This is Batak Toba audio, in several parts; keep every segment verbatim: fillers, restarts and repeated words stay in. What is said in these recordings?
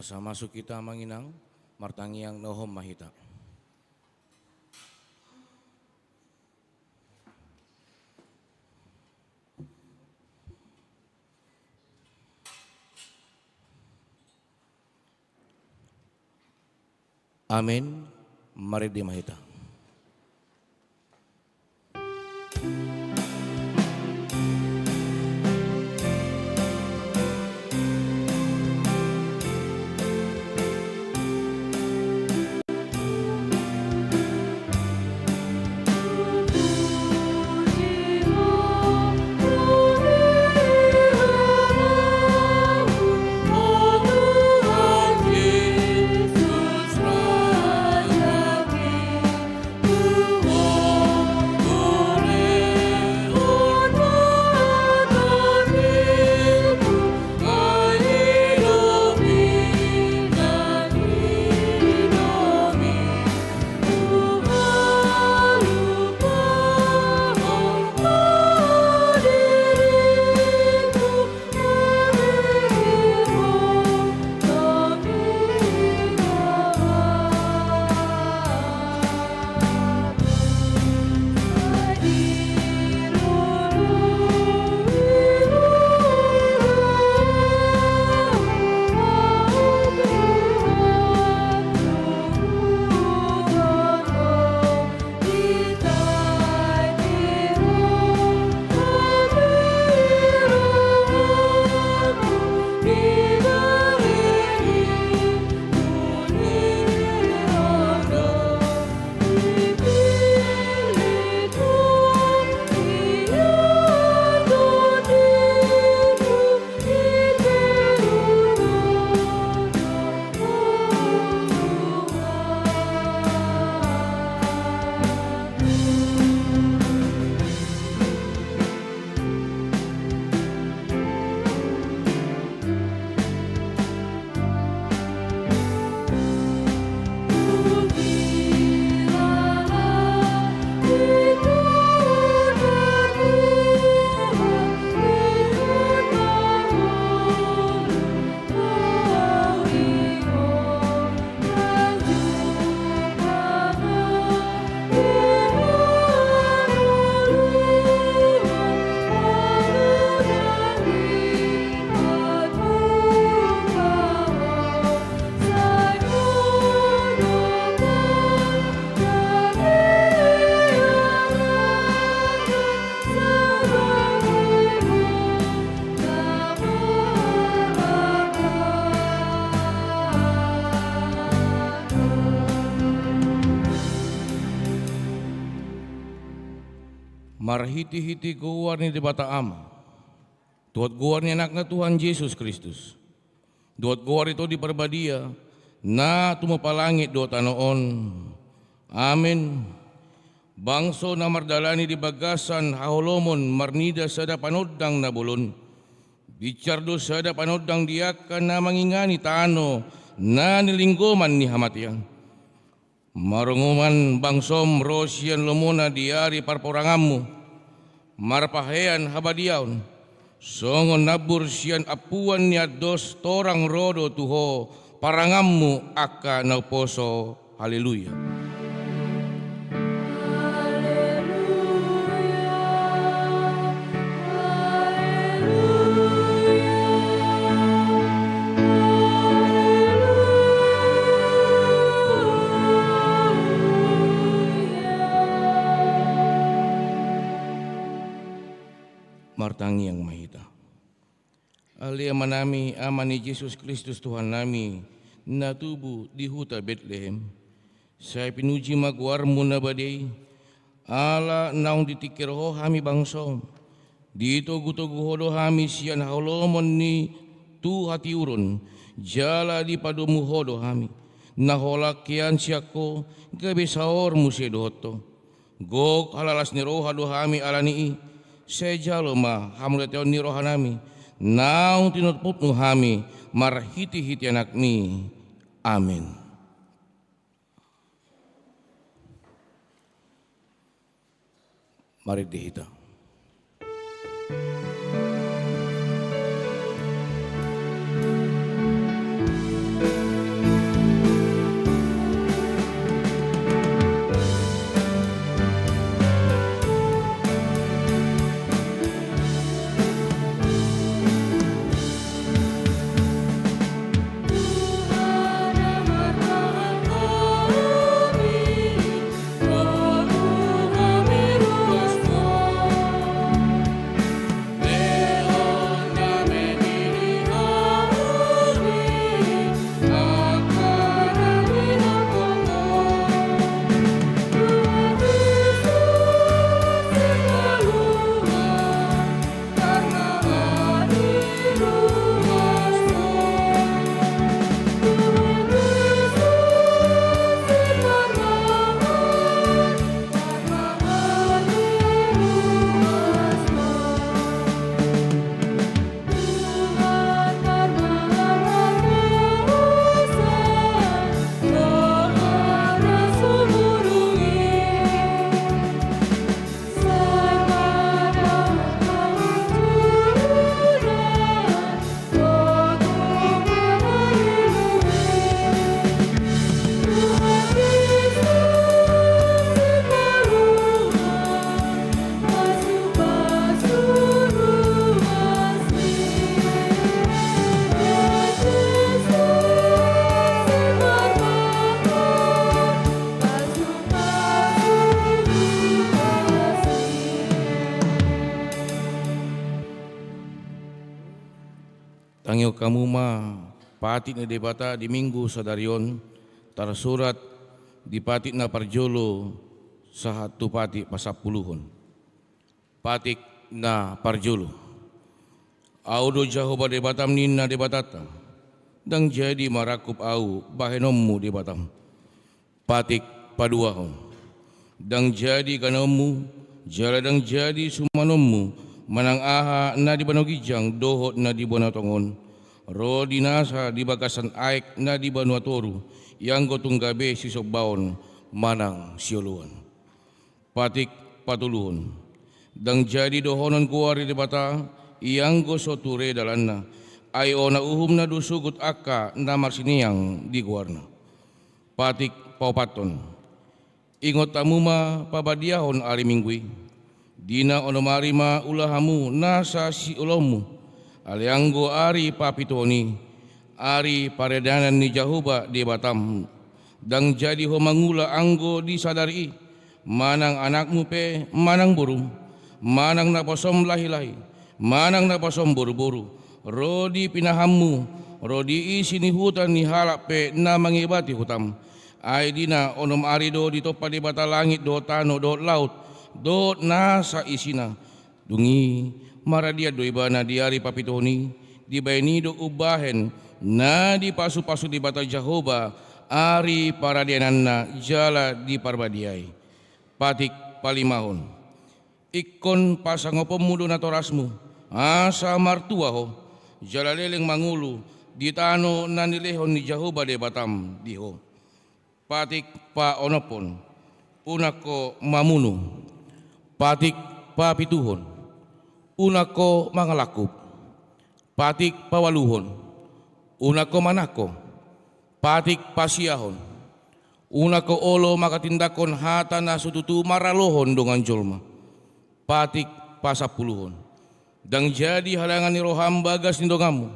Asa masuk hita, Amang Inang, martangiang na hohom ma hita. Amen. Marende ma hita. Marhitehite goar ni Debata Ama, dohot goar ni Anakna Tuhan Jesus Kristus, dohot goar ni Tondi Parbadia, na tumompa langit dohot tano on. Amen. Bangso na mardalani di bagasan haholomon marnida sada panondang na bolon, binsar do sada panondang di angka na mangingani tano na nilinggoman ni hamatean. Marongoman bangsom ro sian lomona di ari parporanganmu, marpahean habadiaon, songon nambur sian ampuan ni andos torang ro do tu ho paranganmu angka na umposo. Haleluya. Martangiang ma hita. Ale Amanami, Ama ni Jesus Kristus Tuhannami, na tubu di huta Betlehem, sai pinuji ma goarmu na badia i, ala naung ditingkir ho hami bangsom. Ditogutogu ho do hami sian haholomon ni tu hatiuron, jala dipadomu ho do hami, na holan hian sian ho, gabe saor muse dohot ho. Gok halalas ni roha do hami ala ni i, sai jalo ma hamauliateon ni rohanami, naung tinopotmu hami marhitehite Anakmi. Amen. Marende hita. Taringot hamu ma patik ni Debata di Minggu sadari on, tarsurat di patik na parjolo sahat tu patik pasampuluhon. Patik na parjolo. Ahu do Jahowa Debatam, ninna Debatanta, ndang jadi marangkup Ahu bahenonmu Debatam. Patik paduahon. Ndang jadi ganonmu, jala ndang jadi sumanonmu, manang aha na di banua ginjang dohot na di banua tonga on, ro di nasa di bagasan aek na di banua toru, ianggo tung gabe sisombaon manang sioloan. Patik patoluhon. Ndang jadi dohonon goar ni Debata, ianggo so ture dalanna, ai ona uhumna do sogot angka na marsineang di goarna. Patik paopathon. Ingot hamu ma pabadiahon ari Minggu i. Di na onom ari ma ula hamu nasa sioloanmu, alai anggo ari papituhon i, ari paradanan ni Jahowa Debatam, ndang jadi ho mangula anggo di sadari i, manang anakmu pe, manang borum, manang naposom lahilahi, manang naposom boruboru, ro di pinahanmu, ro di isi ni huta ni halak pe na mangebati hutam. Ai di na onom ari do ditompa Debata langit dohot tano dohot laut dohot nasa isina. Dung i maradian do ibana di ari papituhon i, dibahen i do umbahen na dipasupasu Debata Jahowa ari paradiananna jala diparbadiai. Patik palimahon. Ingkon pasangaponmu do natorasmu, asa martua ho, jala leleng mangolu di tano na nilehon ni Jahowa Debatam di ho. Patik paonomhon. Unang ho mamunu. Patik papituhon. Unang ho mangalangkup. Patik paualuhon. Unang ho manangko. Patik pasiahon. Unang ho olo manghatindanghon hata na so tutu maralohon dongan jolma. Patik pasampuluhon. Ndang jadi halangan ni roham bagas ni donganmu.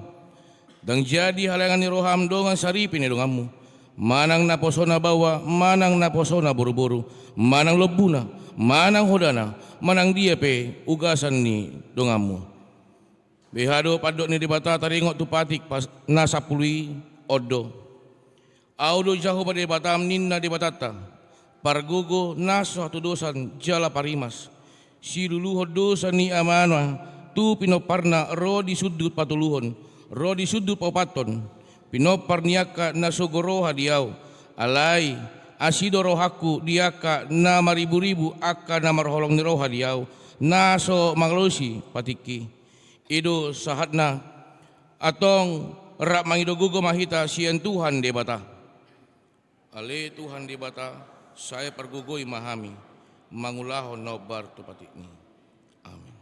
Ndang jadi halangan ni roham dongan saripe ni donganmu, manang naposona baoa, manang naposona boruboru, manang lombuna, manang hodana, manang dia pe ugasan ni donganmu. Beha do pandok ni Debata taringot tu patik pas-, na sampulu i, on do. Ahu do Jahowa Debatam, ninna Debatanta, pargogo na so hatudosan jala parimas. Siluluhon dosa ni amana tu pinomparna ro di sundut patoluhon, ro di sundut paopathon, pinompar ni angka na sogo roha di Ahu. Alai asi do rohangku di angka na mariburibu, angka na marholong ni roha di Ahu, na so mangalosi patikki. I do sahatna. Antong rap mangido gogo ma hita sian Tuhan Debata. Ale Tuhan Debata, sai pargogoi ma hami mangulahon na hombar tu patikmi. Amin.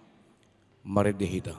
Marende hita.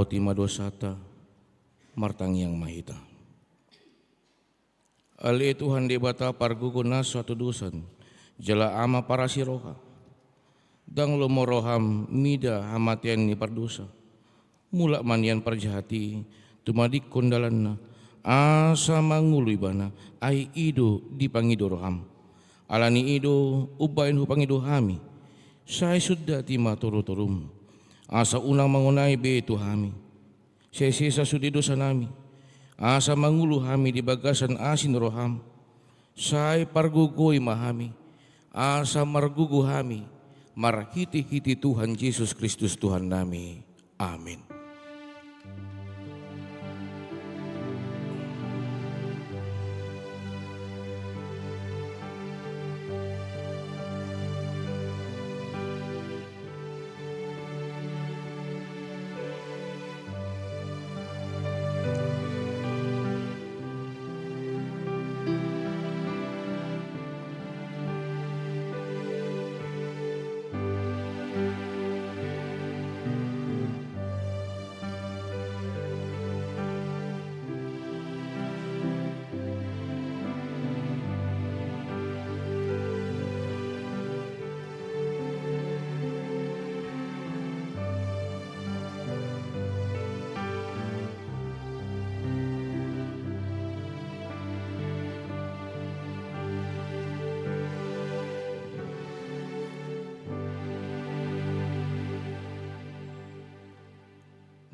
Tima dosata, martangiang ma hita. Ale Tuhan Debata pargogo na so hatudosan, jala Ama parasi roha. Ndang lomo roham mida hamatean ni pardosa. Mulak ma nian parjahat i, tumadingkon dalanna, asa mangolu ibana, ai i do dipangido roham. Ala ni i do umbahen hupangido hami, sai sundati ma torutorum. Asa unang mangonai be tu hami, sai sesa sude dosanami, asa mangolu hami di bagasan asi ni roham. Sai pargogoi ma hami, asa margogo hami, marhitehite Tuhan Jesus Kristus Tuhannami. Amin.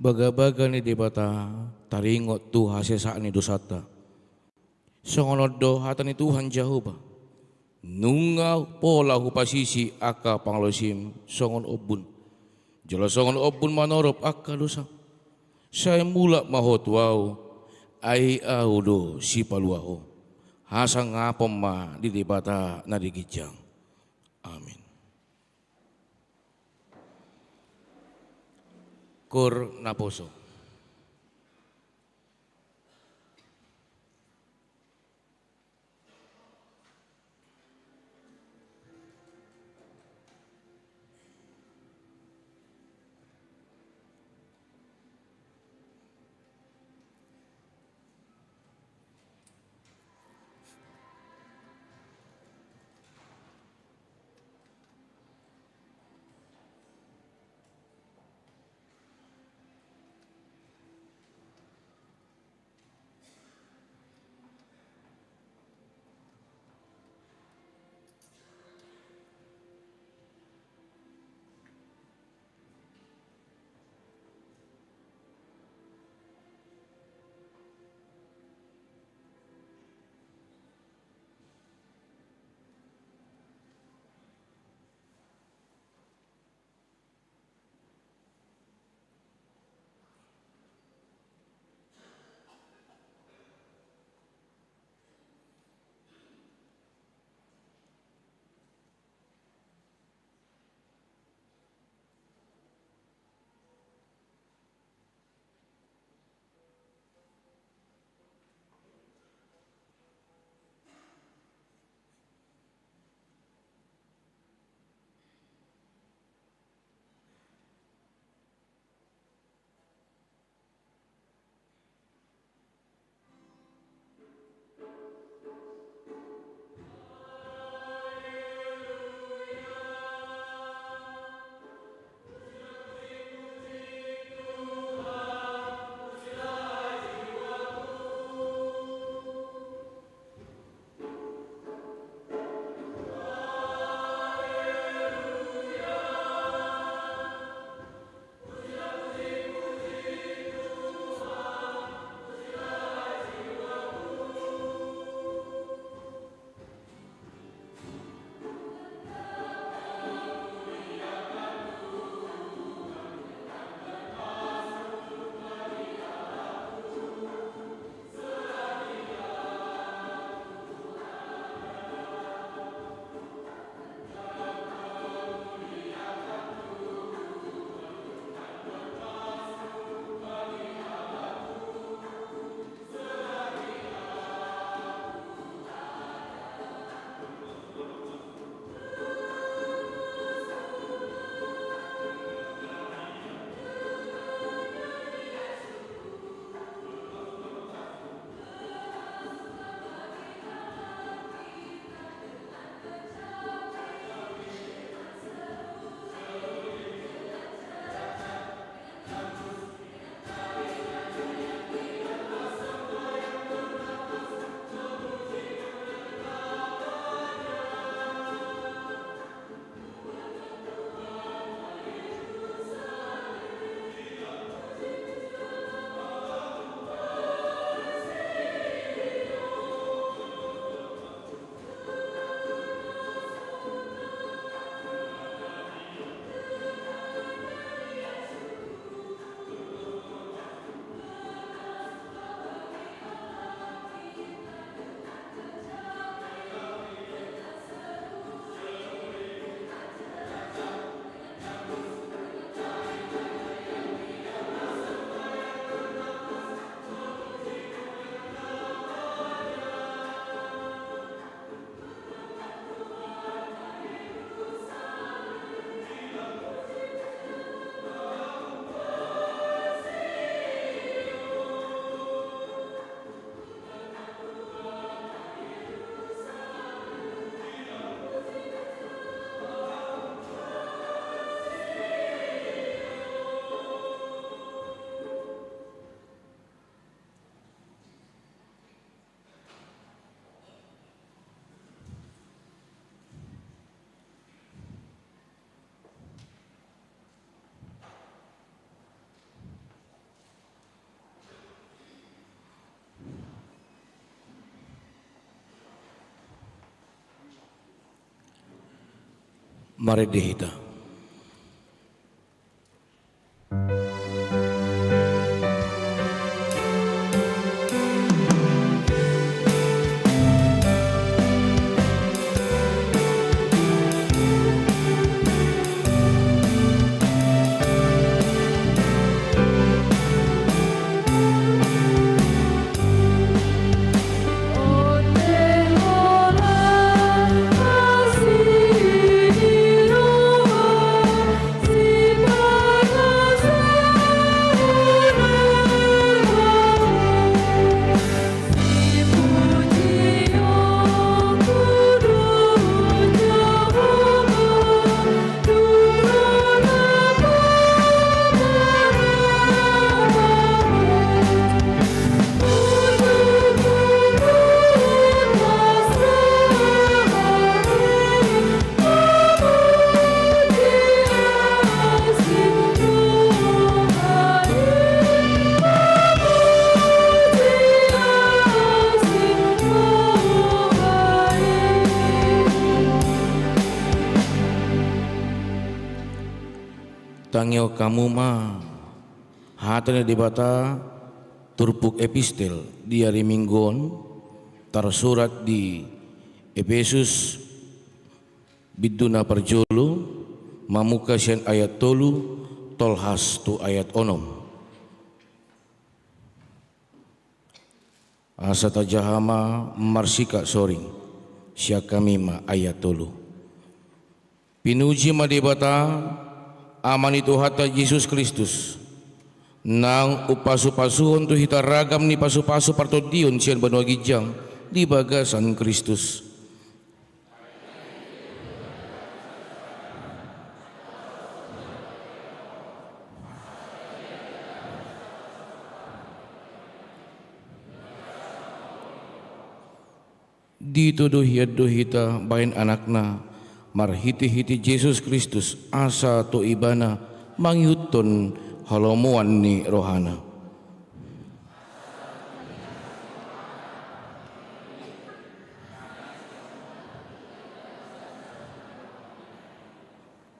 Bagabaga ni Debata taringot tu hasesaan ni dosanta. Songon on do hata ni Tuhan Jahowa: Nunga pola hupasisi angka pangalaosim songon ombun, jala songon ombun manorop angka dosa. Sai mulak ma ho tu Ahu, ai Ahu do Sipalua ho. Hasangapon ma di Debata na di ginjang. Amin. Koor naposo. Marende hita. Tangihon hamu ma hata ni Debata, turpuk epistel di ari Minggu on, tarsurat di Epesus, bindu na parjolo, mamungka sian ayat tolu, tolhas tu ayat onom. Asa tajaha ma marsikap soring, sian hami ma ayat tolu. Pinuji ma Debata, Ama ni Tuhanta Jesus Kristus, naung umpasupasuhon tu hita ragam ni pasupasu partondion sian banua ginjang di bagasan Kristus. Ditodo hian do hita bahen Anakna, marhitehite Jesus Kristus, asa tu Ibana mangihuthon halomoan ni rohana.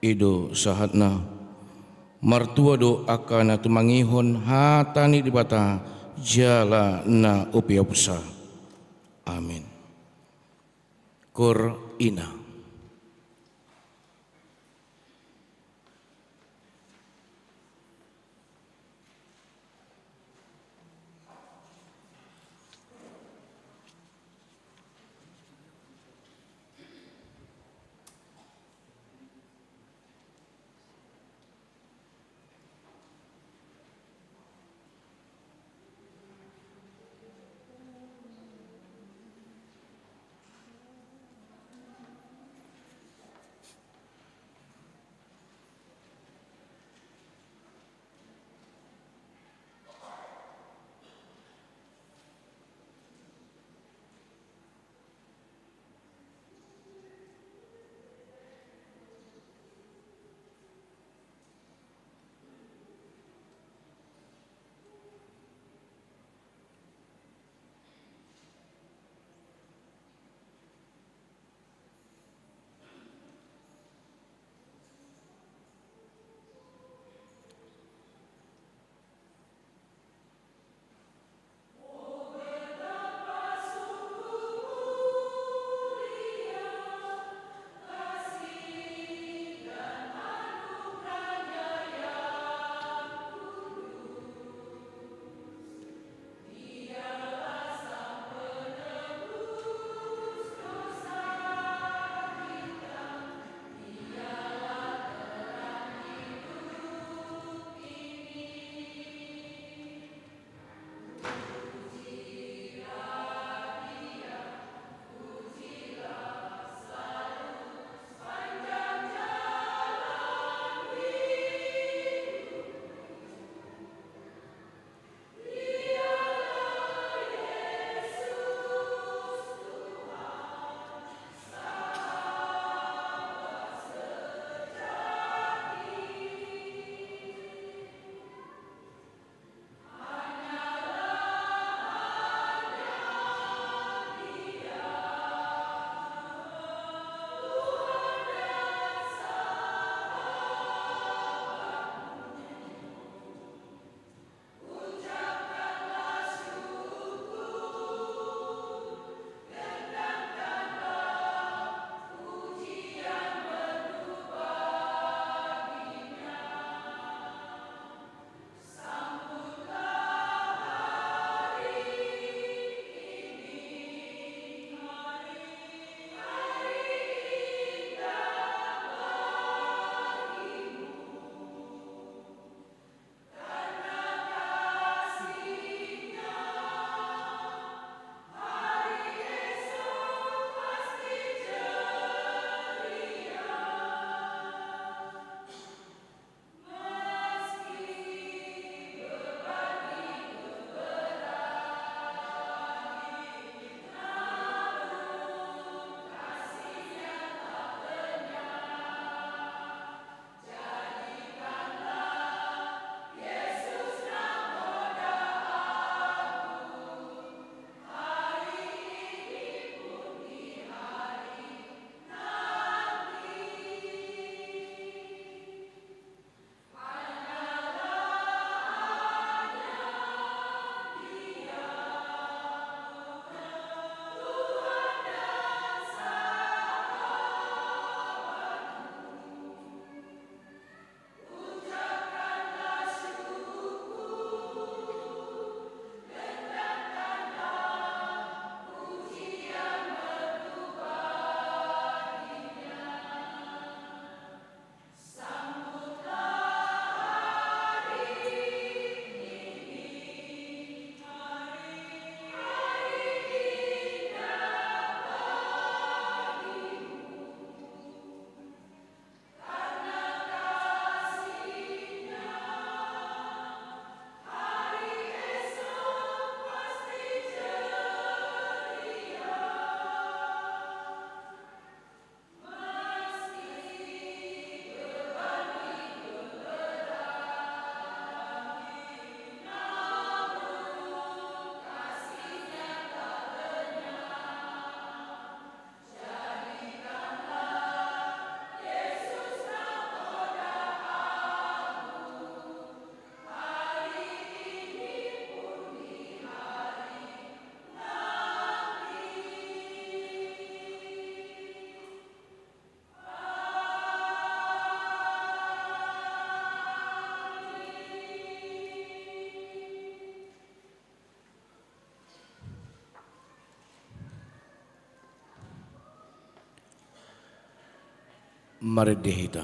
I do sahatna. Martua do angka na tumangihon hata ni Debata jala na umpeopsa. Amin. Kor ina. Marende hita.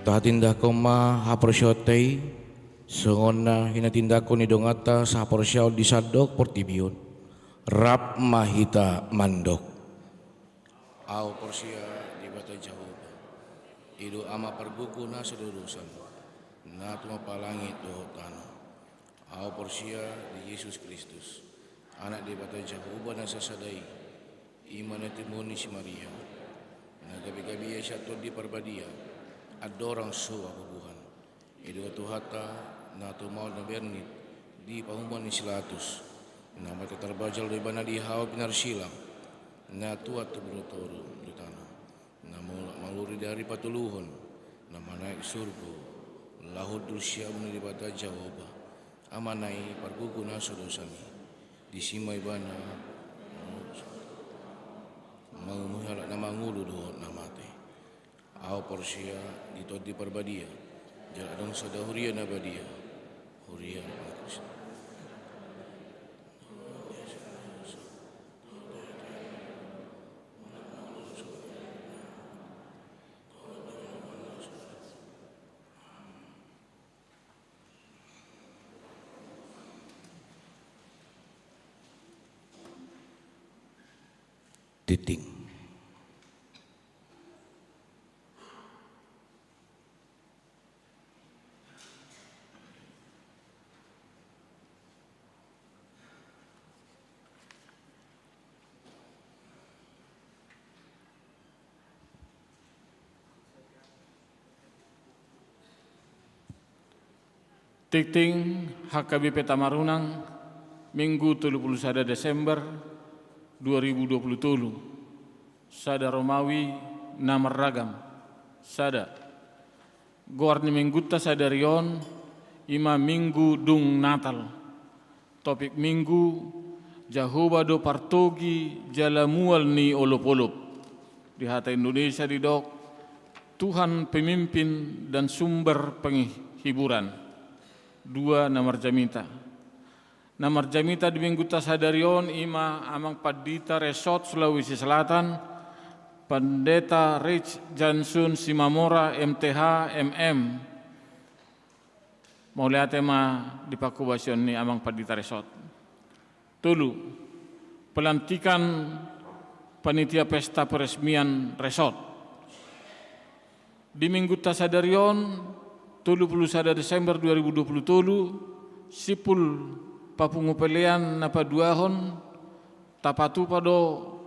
Tahatindangkon ma haporseaonta i, songon na hinatindangkon ni donganta sahaporseaon di sandok portibi on, rap ma hita mandok. Ahu porsea di Debata Jahowa, i do Ama pargogo na so dadosan, na tumompa langit dohot tano. Ahu porsea di Jesus Kristus, Anak Debata Jahowa na sasada i, i ma na tinodohon ni si Maria, na gabe-gabe ia sian Tondi Parbadia, andorang so habubuhan. I do Tuhanta, na tumaon na bernit di pahumaon ni si Latus, na mate tarbajal do ibana di hau pinarsilang, na tuat tu banua toru, tu tano, na mulak mangolu di ari patoluhon, na manaek surgo, laho hundul siamun ni Debata Jahowa, Amana i pargogo na so dadosan i, disi ma ibana mangumui halak na mangolu dohot na mate. Ahu porsea di Tondi Parbadia, jala adong sada huria na badia, huria na pangkos. Tingting. Tingting H K B P Tamarunang, Minggu tolu pulu sada Desember dua ribu dua pulu tolu. Sada Romawi na marragam. Sada. Goar ni Minggunta sadari on i ma Minggu dung Natal. Topik Minggu: Jahowa do partogi jala mual ni olop-olop. Di hata Indonesia didok, Tuhan pemimpin dan sumber penghiburan. Dua na marjamita. Na marjamita di Minggunta sadari on i ma Amang Pandita Resort Sulawesi Selatan, Pandita Rich Jansun Simamora, M T H, M M. Mauliate ma di pangkobasion ni Amang Pandita Resort. Tolu, pelantikan panitia pesta peresmian resort. Di Minggunta sadari on, tolu pulu sada Desember dua ribu dua pulu tolu, simpul papungu pelean na paduahon, tapatupa do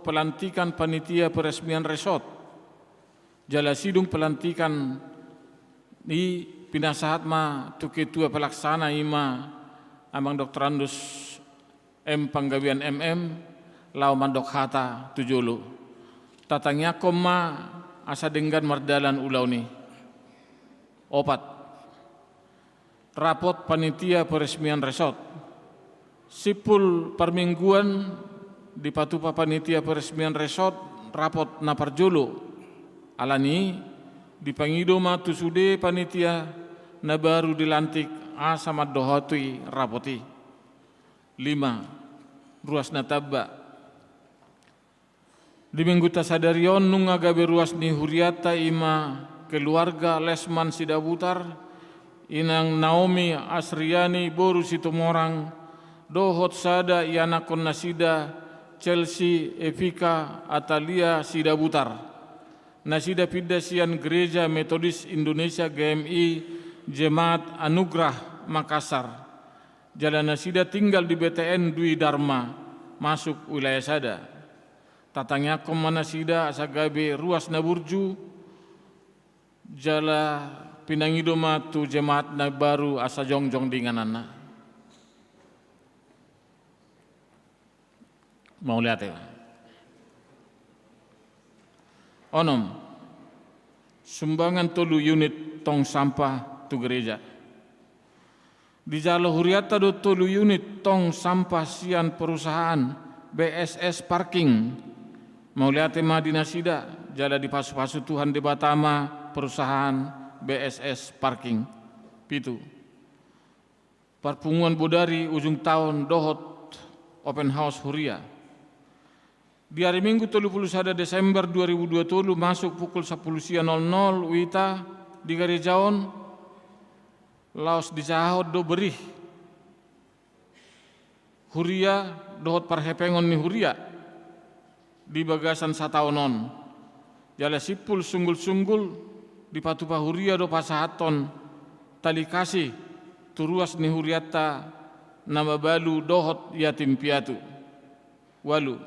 pelantikan panitia peresmian resort. Jala sidung pelantikan i pinasahat ma tu ketua pelaksana i ma Amang Doktorandus M Panggabean M M, laho mandok hata tu jolo. Tatangiangkon ma asa denggan mardalan ulaon i. Opat. Rapot panitia peresmian resort. Simpul parmingguan dipatupa panitia peresmian resort rapot na parjolo. Alani i, dipangido ma tu sude panitia na baru dilantik asa mandohoti rapot i. Lima, ruas na tamba. Di mingguta sadari on nunga gabe ruas ni hurianta i ma keluarga Lesman Sidabutar, inang Naomi Asriani boru Situmorang, dohot sada ianakhon nasida, Chelsea Evika Atalia Sidabutar. Nasida pinda sian Gereja Metodis Indonesia G M I Jemaat Anugrah Makassar. Jala nasida tinggal di B T N Dwi Dharma, masuk wilayah sada. Tatangiangkon ma nasida asa gabe ruas na burju, jala pinangido ma tu jemaat na baru asa jongjong di ingananna. Mauliate. Onom. Sumbangan tolu unit tong sampah tu gereja. Dijalo hurianta do tolu unit tong sampah sian perusahaan B S S Parking. Mauliate ma di nasida, jala dipasupasu Tuhan Debata ma perusahaan B S S Parking. Pitu. Parpunguan bodari ujung taon dohot open house huria. Di ari Minggu tolu pulu sada Desember dua ribu dua tolu masuk pukul sapulu sia nol nol uita di gareja on, laos dijaha do berih huria dohot parhepengon ni huria di bagasan sataon on. Jala simpul sunggul-sunggul dipatupa huria do pasahathon tali kasih tu ruas ni hurianta na mabalu dohot yatim piatu. Ualu.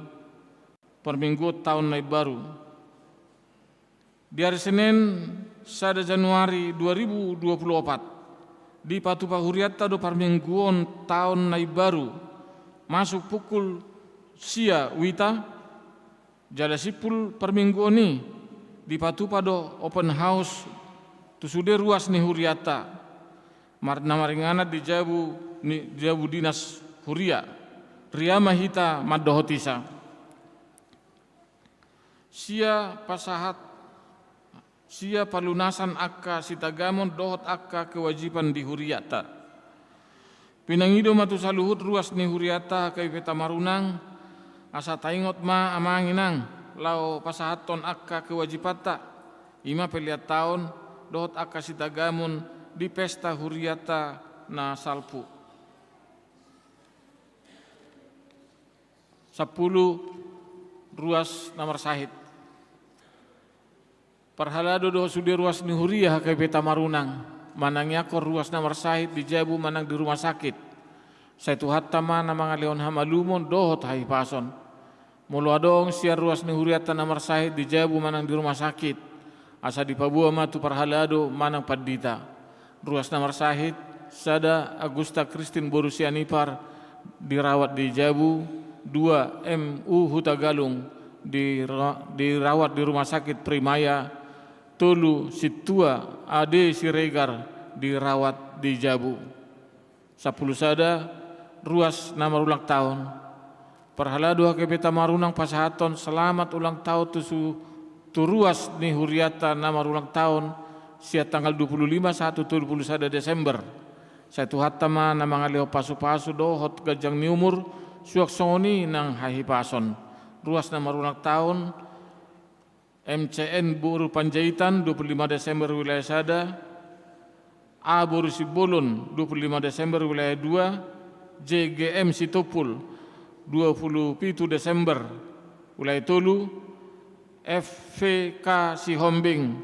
Parmingguon taon na imbaru. Di ari Senen, sada Januari dua ribu dua pulu opat, dipatupa hurianta do parmingguon taon na imbaru, masuk pukul sia uita, jala simpul parmingguon i dipatupa do open house tu sude ruas ni hurianta, mar-, na maringanan di jabu ni, jabu dinas huria. Ria ma hita mandohotisa. Sia pasahat, sia palunasan angka sitagamon dohot angka kewajiban di hurianta. Pinangido ma tu saluhut ruas ni hurianta H K B P Tamarunang, asa taingot ma amang inang, laho pasahathon angka kewajibanta, i ma pelean taon, dohot angka sitagamon di pesta hurianta na salpu. Sampulu, ruas na marsahit. Parhalado dohot sude ruas ni huria H K B P Tamarunang, manangiangkon ruas na marsahit di jabu manang di rumah sakit. Sai Tuhanta ma na mangalehon hamalumon dohot hahipason. Molo adong sian ruas ni hurianta na marsahit di jabu manang di rumah sakit, asa dipaboa ma tu parhalado manang pandita. Ruas na marsahit, sada Agusta Kristin boru Sianipar, dirawat di jabu, dua M U Hutagalung, dira-, dirawat di rumah sakit Primaya, tolu Sintua Ade Siregar, dirawat di jabu. Sampulu sada, ruas na marulang taon. Parhalado H K B P Tamarunang pasahathon selamat ulang taon tu su-, tu ruas ni hurianta na marulang taon sian tanggal dua pulu lima sahat tu tolu pulu sada Desember. Sai Tuhanta ma na mangalehon pasupasu dohot ganjang ni umur, suang songon i nang hahipason. Ruas na marulang taon, M C N boru Panjaitan, dua pulu lima Desember wilayah sada, A boru Simbolon, dua pulu lima Desember wilayah dua, J G M Sitompul, dua pulu pitu Desember wilayah tolu, F V K Sihombing,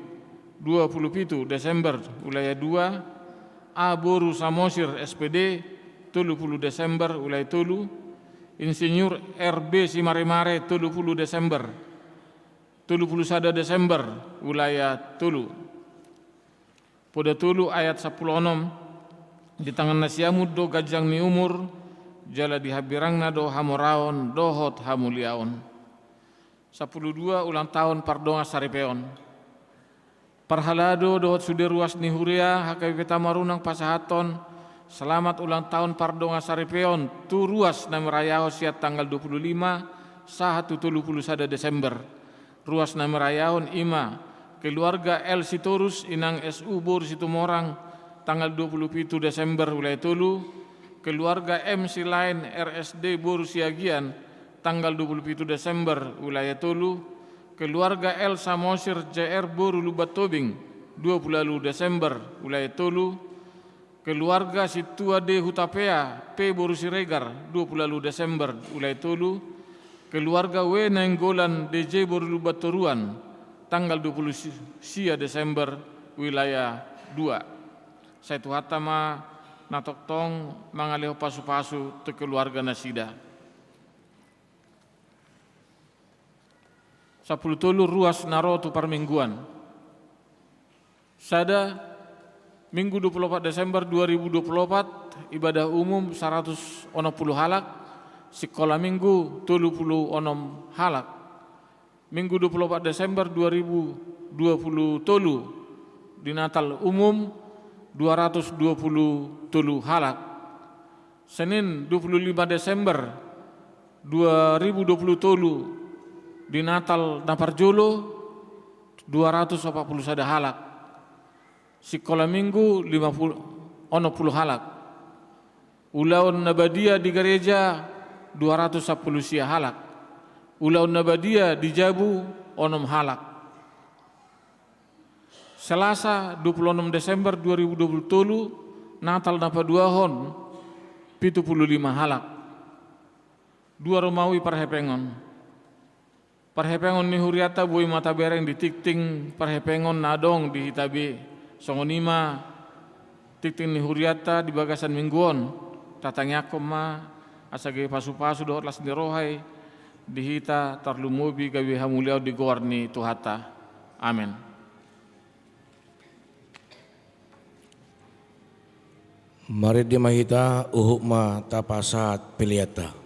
dua pulu pitu Desember wilayah dua, A boru Samosir S P D, tolu pulu Desember wilayah tolu, Insinyur R B Simaremare, tolu pulu Desember, tolu pulu sada Desember, wilayah tolu. Poda tolu ayat sampulu onom, di tangan na siamun do ganjang ni umur, jala di hambirangna do hamoraon dohot hamuliaon. Sampulu dua ulang taon pardongan saripeon. Parhalado dohot sude ruas ni huria H K B P Tamarunang pasahathon selamat ulang taon pardongan saripeon tu ruas na marayahon sian tanggal dua puluh lima sahat tu tolu puluh sada Desember. Ruas na marayahon i ma keluarga L Sitorus inang S U boru Situmorang tanggal dua puluh pitu Desember wilayah tolu, keluarga M Silaen R S D boru Siagian tanggal dua puluh pitu Desember wilayah tolu, Keluarga L Samosir J R boru Lumban Tobing, dua pulu ualu Desember, wilayah tolu. Keluarga Sintua D Hutapea P boru Siregar, dua pulu ualu Desember, wilayah tolu. Keluarga W Nainggolan D J boru Lumban Toruan, tanggal dua pulu sia Desember, wilayah dua. Sai Tuhanta ma na tongtong mangalehon pasu-pasu tu keluarga nasida. Sampulu tolu ruas na ro tu parmingguan. Sada, Minggu dua pulu opat Desember dua ribu dua pulu opat, ibadah umum saratus onom pulu halak, sikola Minggu tolu pulu onom halak. Minggu dua pulu opat Desember dua ribu dua pulu tolu, di Natal umum dua ratus dua pulu tolu halak. Senin dua pulu lima Desember dua ribu dua pulu tolu, di Natal na parjolo, dua ratus opat pulu sada halak. Sikola Minggu lima pulu, onom pulu halak. Ulaon na badia di gareja dua ratus sampulu sia halak. Ulaon na badia di jabu onom halak. Selasa dua pulu onom Desember dua ribu dua pulu tolu, Natal na paduahon, pitu pulu lima halak. Dua ro ma i parhepengon. Parhepengon ni hurianta boi ma tabereng di tingting parhepengon na adong di hita be. Songon i ma tingting ni hurianta di bagasan minggu on. Tatangiangkon ma asa gabe pasu-pasu dohot las ni roha i di hita, tarlumobi gabe hamuliaon di goar ni Tuhanta. Amen. Marende ma hita, huhut ma tapasahat peleanta.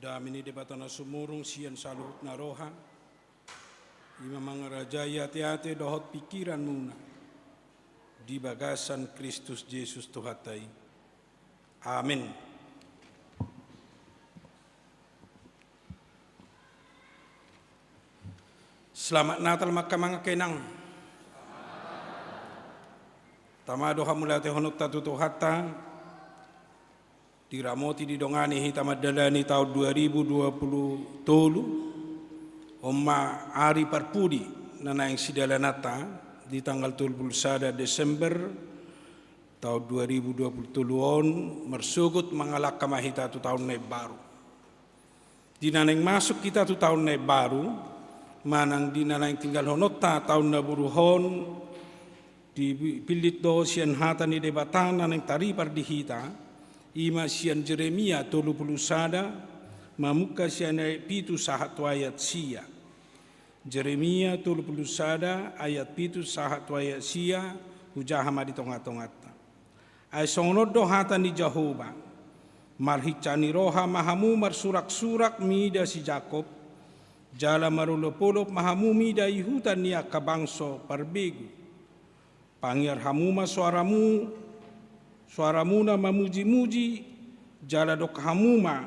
Dame ni Debata na sumurung sian saluhutna roha, i ma mangarajai ateate dohot pingkiranmuna di bagasan Kristus Jesus Tuhanta i. Amen. Selamat Natal ma hamu amang inang. Tama do hamauliatehononta tu Tuhanta, diramoti didongani hita mandalani taon dua ribu dua puluh tolu. On ma ari parpudi na naeng sidalananta di tanggal tolu puluh sada Desember taon dua ribu dua puluh tolu on, marsogot mangalangka ma hita tu taon na imbaru. Di na naeng masuk hita tu taon na imbaru, manang di na naeng tinggalhononta taon na burju on, dipillit do sian hata ni Debata na naeng taripar di hita, i ma sian Jeremia tolu puluh sada, mamungka sian ayat pitu sahat tu ayat sia. Jeremia tolu puluh sada ayat pitu sahat tu ayat sia, hujaha ma di tongatonganta. Ai songon on do hata ni Jahowa: Marhinsa ni roha ma hamu marsuraksurak mida si Jakob, jala marolopolop ma hamu mida ihutan ni angka bangso parbegu. Pangiar hamu ma soaramu, soaramuna mamujimuji, jala dok hamu ma: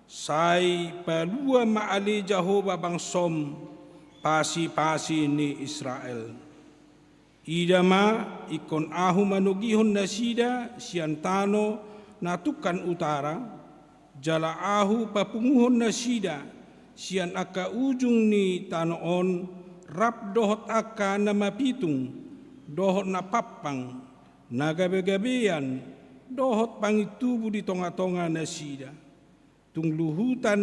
Sai palua ma ale Jahowa bangsom, pasipasi ni Israel. Ida ma, ingkon Ahu manogihon nasida sian tano na tungkan utara, jala Ahu papunguhon nasida sian angka ujung ni tano on, rap dohot angka na mapitung dohot na pampang, na gabegabean dohot pangintubu di tongatonga nasida. Tung luhutan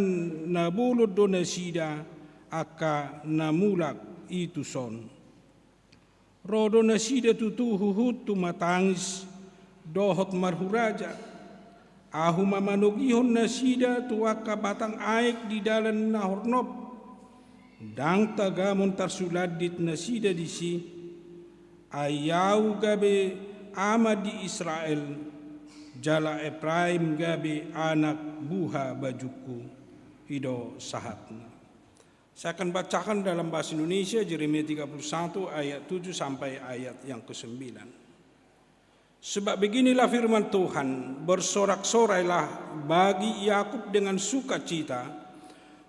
na bolon do nasida angka na mulak i tuson. Ro do nasida tutu huhut tumatangis dohot marhuraja. Ahu ma manogihon nasida tu angka batang aek di dalan na hornop. Ndang tagamon tarsulandit nasida disi. Ai Ahu gabe ama di Israel, jala Epraim gabe anak buha bajungku. I do sahatna. Saya akan bacakan dalam bahasa Indonesia, Jeremia tiga puluh satu ayat tujuh sampai ayat yang kesembilan. Sebab beginilah firman Tuhan: Bersorak-sorailah bagi Yakub dengan sukacita,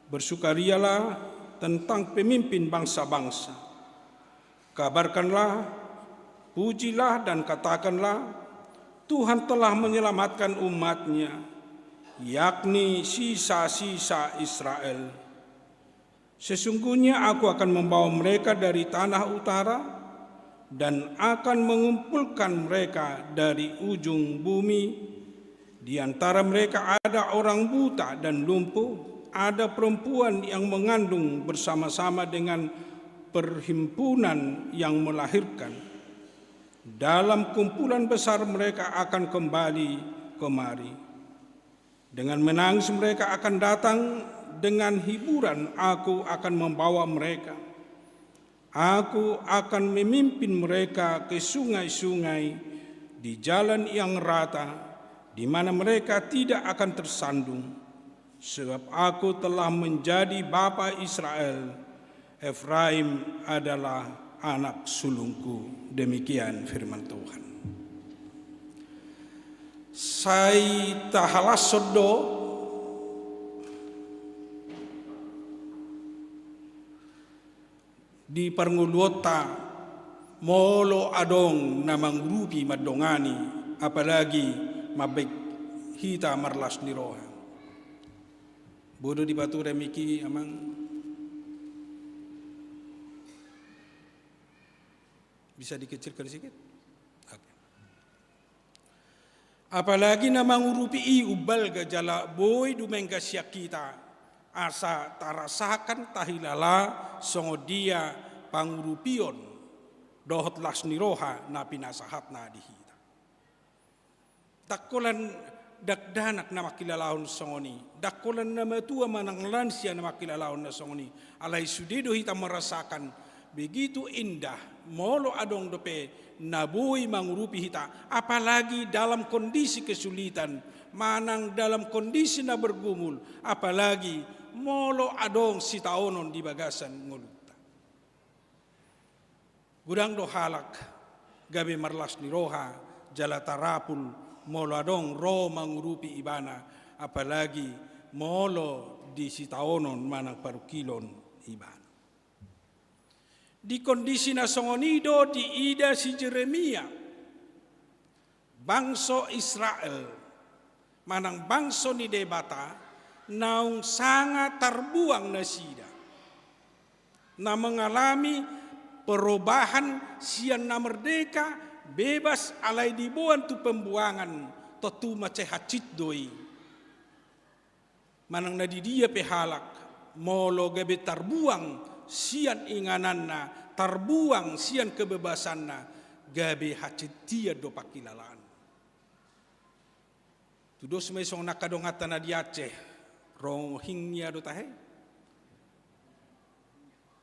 bersukarialah tentang pemimpin bangsa-bangsa. Kabarkanlah, pujilah dan katakanlah: Tuhan telah menyelamatkan umat-Nya, yakni sisa-sisa Israel. Sesungguhnya Aku akan membawa mereka dari tanah utara dan akan mengumpulkan mereka dari ujung bumi. Di antara mereka ada orang buta dan lumpuh, ada perempuan yang mengandung bersama-sama dengan perhimpunan yang melahirkan. Dalam kumpulan besar mereka akan kembali kemari. Dengan menangis mereka akan datang, dengan hiburan Aku akan membawa mereka. Aku akan memimpin mereka ke sungai-sungai, di jalan yang rata, di mana mereka tidak akan tersandung. Sebab Aku telah menjadi bapa Israel, Efraim adalah anak sulungku. Demikian firman Tuhan. Sai tahalashon do di parngoluonta, molo adong na mangurupi mandongani, apalagi mambahen hita marlas ni roha. Boi do dipature mik i, amang? Bisa dikecilkan sedikit? Oke. Apalagi na mangurupi i umbalga jala boi dumenggan sian hita, asa tarasakan, tahilala songon dia pangurupion dohot las ni roha na pinasahatna di hita. Ndang holan dakdanak na mangkilalahon songon i, ndang holan na matua manang lansia na mangkilalahon na songon i, alai sude do hita marasakan Begitu indah, molo adong dope na boi mangurupi hita, apalagi dalam kondisi kesulitan, manang dalam kondisi na bergumul, apalagi molo adong sitaonon di bagasan ngolunta. Godang do halak gabe marlas ni roha jala tarapul molo adong ro mangurupi ibana, apalagi molo di sitaonon manang parungkilon ibana. Di kondisi na songon i do diida si Jeremia, bangso Israel, manang bangso ni Debata, naung sanga tarbuang nasida, na mengalami perubahan sian na merdeka, bebas, alai diboan tu pembuangan, tontu mansai hansit do i. Manang na di dia pe halak, molo gabe tarbuang sian ingananna, tarbuang sian kebebasanna, gabe hansit do pangkilalaan. Tudos ma i songon angka donganta na di Aceh, Rohingya do tahe.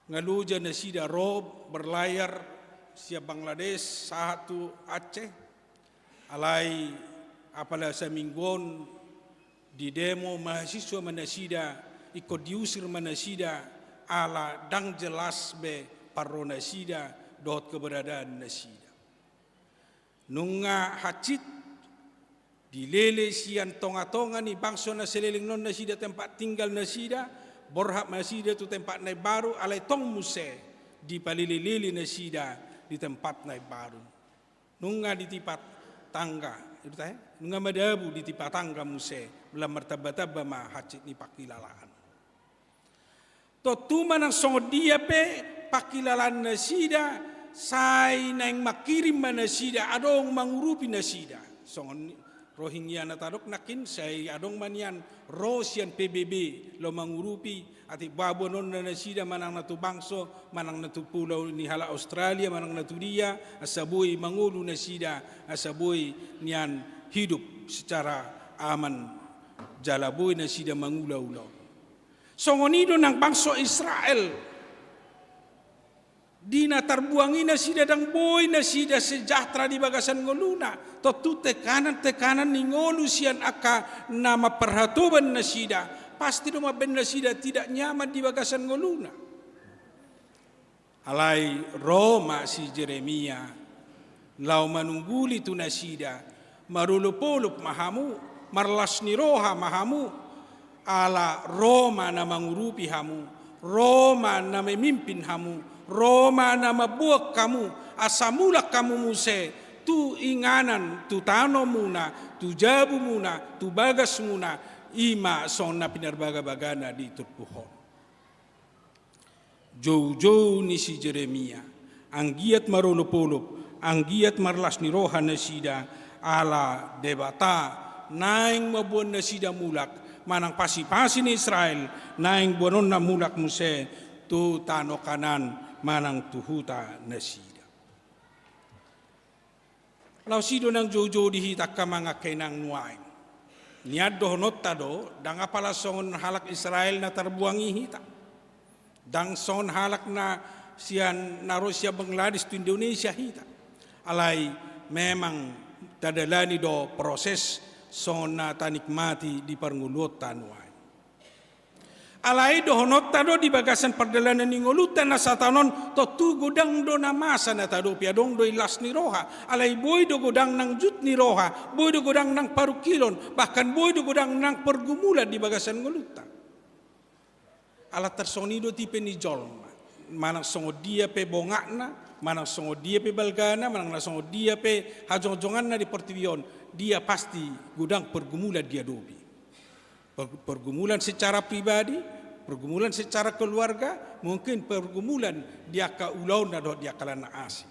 Nga loja nasida ro berlayar sian Bangladesh sahat tu Aceh, alai apala saminggu on didemo mahasiswa ma nasida, ingkon diusir ma nasida, ala ndang jelas be parro nasida dohot keberadaan nasida. Nunga hansit dilele sian tonga-tonga ni bangso na saleleng on nasida tempat tinggal nasida, borhat ma nasida tu tempat na imbaru, alai tong muse dipalele-lele nasida di tempat na imbaru. Nunga ditipa tangga, i do tahe, nunga madabu ditipa tangga muse, lam martamba-tamba ma hansit ni pangkilalaan. Tontu manang songon dia pe pangkilalaan nasida, sai naeng mangkirim ma nasida, adong mangurupi nasida. Songon Rohingya na tadok nangkin, sai adong ma nian ro sian P B B laho mangurupi, atik boanonna nasida manang na tu bangso, manang na tu pulau ni halak Australia, manang na tu dia, asa boi mangolu nasida, asa boi nian hidup secara aman, jala boi nasida mangula-ula. Songon i do nang bangso Israel. Di na tarbuang i nasida, ndang boi nasida sejahtera di bagasan ngoluna. Tontu tekanan-tekanan ni ngolu sian angka na mamparhatoban nasida, pasti do mambaen nasida tidak nyaman di bagasan ngoluna. Alai ro ma si Jeremia laho manungguli tu nasida, marolop-olop ma hamu, marlas ni roha ma hamu, ala ro ma na mangurupi hamu, ro ma na memimpin hamu, ro ma na mamboan hamu, asa mulak hamu muse tu inganan, tu tanomuna, tu jabumuna, tu bagasmuna, i ma songon na pinarbagabagana di turpuk on. Joujou ni si Jeremia, anggiat marolop-olop, anggiat marlas ni roha nasida, ala Debata naeng mamboan nasida mulak, manang pasi-pasi ni Israel naeng boanonna mulak muse tu tano Kanaan manang tu huta nasida. Laos i do nang joujou di hita angka amang angka inang nuaeng. Nian dohononta do, ndang apala songon halak Israel na tarbuang i hita. Ndang songon halak na sian, na ro sian Bangladesh tu Indonesia hita. Alai memang tadalani do proses songon na tanikmati di parngoluonta nuaeng. Alai dohononta do di bagasan pardalanan ni ngolunta na sataon on, tontu godang do na masa na taadopi, adong do i las ni roha, alai boi do godang nang jut ni roha, boi do godang nang parungkilon, bahkan boi do godang nang pergumulan di bagasan ngolunta. Ala tarsongon i do tipe ni jolma, manang songon dia pe bongakna, manang songon dia pe balgana, manang na songon dia pe hajongjonganna di portibi on, dia pasti godang pergumulan diadopi. Per-, pergumulan secara pribadi, pergumulan secara keluarga, mungkin pergumulan di angka ulaonna dohot di angka na asing.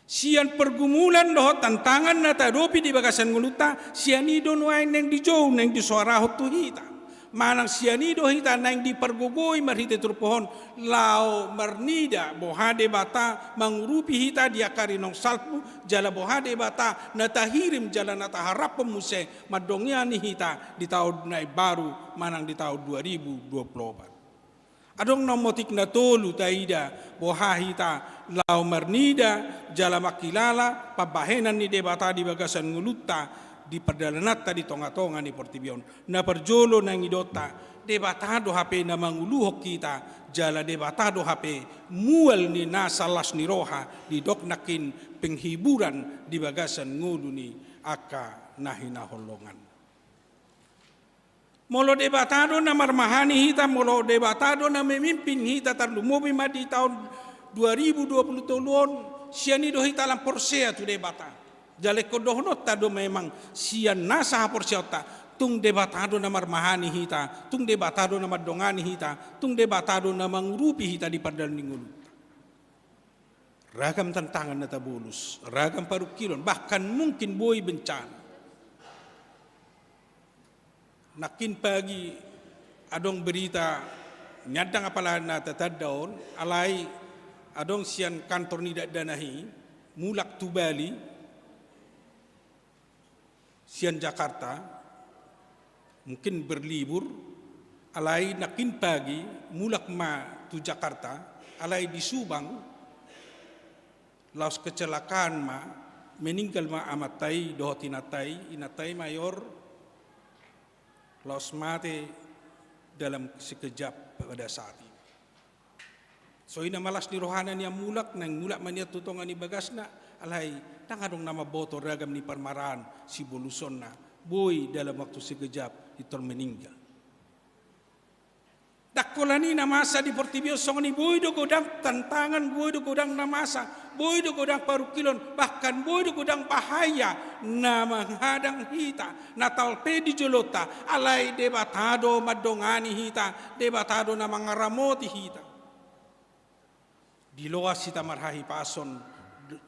Sian pergumulan dohot tantangan na taadopi di bagasan ngolunta, sian i do nuaeng naeng dijou, naeng disoarahon tu hita. Manang sian i do hita naeng dipargogoi marhite turpuk on, laho marnida boha Debata mangurupi hita di angka rinong salpu, jala boha Debata na tahirim jala na taharaphon muse mandongani hita di taon na imbaru manang di taon dua ribu dua puluh opat. Adong na motik na tolu taida, boha hita laho marnida jala mangkilala pambahenan ni Debata di bagasan ngolunta, di pardalananta di tongatonga ni portibi on. Na parjolo na ingidonta, Debata do hape na manguluhon hita, jala Debata do hape mual ni nasa las ni roha, didok nangkin penghiburan di bagasan ngolu ni angka na hinaholongan. Molo Debata do na marmahani hita, molo Debata do na memimpin hita, tarlumobi ma di taon dua ribu dua puluh tolu on, sian i do hita lam porsea tu Debata. Jala ingkon dohononta do memang sian nasa haporseaonta, tung Debata do na marmahani hita, tung Debata do na mandongani hita, tung Debata do na mangurupi hita di pardalan ni ngolunta. Ragam tantangan na tabolus, ragam parungkilon, bahkan mungkin boi bencana. Nangkin pagi adong berita, nyandang apala na tatanda on, alai adong sian kantor ni dakdanak i, mulak tu Bali, sian Jakarta, mungkin berlibur, alai nangkin pagi mulak ma tu Jakarta, alai di Subang, laos kecelakaan ma, meninggal ma amanta i dohot inanta i, inanta i mayor, laos mate dalam sekejap pada saat itu. Songon i na ma las ni rohana nian mulak, naeng mulak ma nian tu tonga ni bagasna, alai ndang adong na mamboto ragam ni parmaraan sibolusonna, boi dalam waktu sekejap pintor meninggal. Ndang holan i na masa di portibi on, songon i boi do godang tantangan, boi do godang na masa, boi do godang parungkilon, bahkan boi do godang bahaya na manghadang hita, na talpe di jolonta, alai Debata do mandongani hita, Debata do na mangaramoti hita. Diloas hita marhahipason,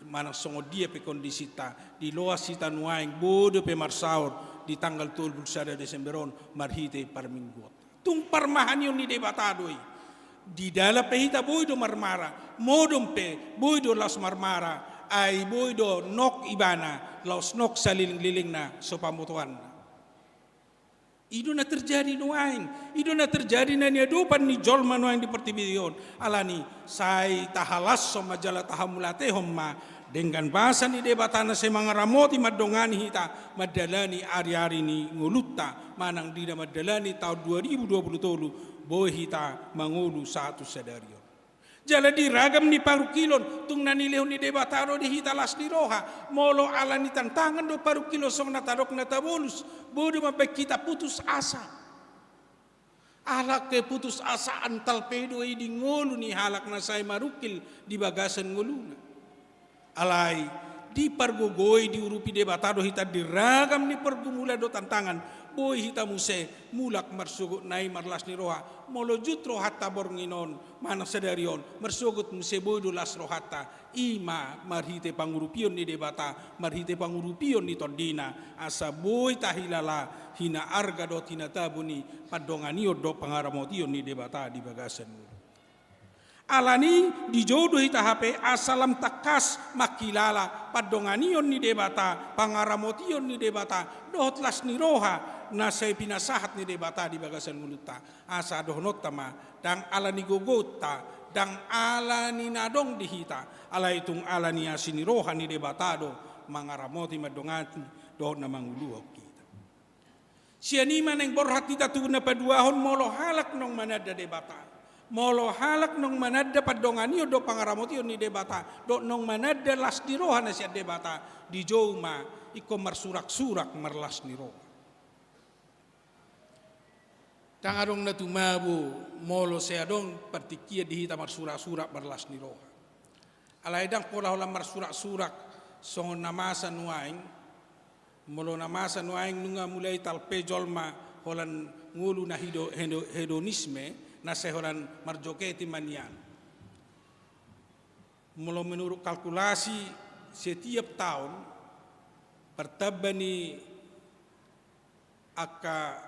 manang songon dia pe kondisinta, diloas hita nuaeng, boi dope marsaor di tanggal tolu pulu sada Desember on marhite parmingguonta. Tung parmahanion ni Debata do i. Di dalan pe hita boi do marmara, modom pe boi do laos marmara, ai boi do nok ibana, laos nok salelenglelengna so pamotoanna. I do na terjadi nuaeng, i do na terjadi na niadopan ni jolma nuaeng di portibi on. Alani, sai tahalashon ma jala tahamauliatehon ma denggan basa ni Debata na sai mangaramoti mandongani hita mandalani ariari ni ngolunta, manang di na mandalani taon dua ribu dua puluh tolu, boi hita mangolu sahat tu sadari on. Jala di ragam ni parungkilon, tung na nilehon ni Debata do di hita las ni roha, molo alani tantangan do parungkilon songon na tadok na tabolus, boi do mambaen hita putus asa. Ala keputusasaan talpe do i di ngolu ni halak na sai marungkil di bagasan ngoluna. Alai, dipargogoi, diurupi Debata do hita di ragam ni pergumulan dohot tantangan, boi hita muse mulak marsogot na i marlas ni roha, molo jut rohanta borngin on, manang sadari on, marsogot muse boi do las rohanta, i ma marhite pangurupion ni Debata, marhite pangurupion ni TondiNa, asa boi tahilala hinaarga dohot hinatabo ni pandonganion dohot pangaramotion ni Debata di bagasan ngolu. Alani, dijou do hita hape asa lam tangkas mangkilala pandonganion ni Debata, pangaramotion ni Debata, dohot las ni roha na sai pinasahat ni Debata di bagasan ngolunta. Asa dohononta ma, ndang alani gogonta, ndang alani na adong di hita, alai tung alani asi ni roha ni Debata do mangaramoti, mandongani, dohot na manguluhon hita. Sian i ma naeng borhat hita tu na paduahon, molo halak naung mananda Debata. Molo halak naung mananda pandonganion dohot pangaramotion ni Debata, dohot naung mananda las ni roha na sian Debata, dijou ma ingkon marsuraksurak marlas ni roha. Ndang adong na tumabo molo sai adong partingkian di hita marsuraksurak marlas ni roha. Alai ndang pola holan marsuraksurak songon na masa nuaeng, molo na masa nuaeng nunga mulai talpe jolma holan ngolu na hedo-, hedo-, hedonisme, na sai holan marjoget i ma nian. Molo menurut kalkulasi, setiap taon, partamba ni angka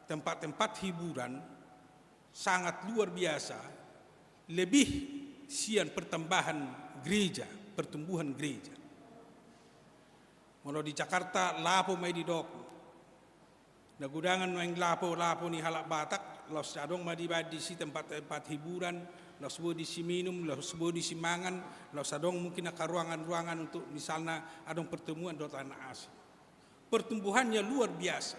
tempat-tempat hiburan sangat luar biasa, lebih sian pertambahan gereja, pertumbuhan gereja. Molo di Jakarta, lapo ma i didok. Na godangan nuaeng lapo, lapo ni halak Batak, laos adong ma dibaen disi tempat-tempat hiburan, laos boi disi minum, laos boi disi mangan, laos adong mungkin angka ruangan-ruangan untuk misalna adong pertemuan dohot na asing. Pertumbuhannya luar biasa.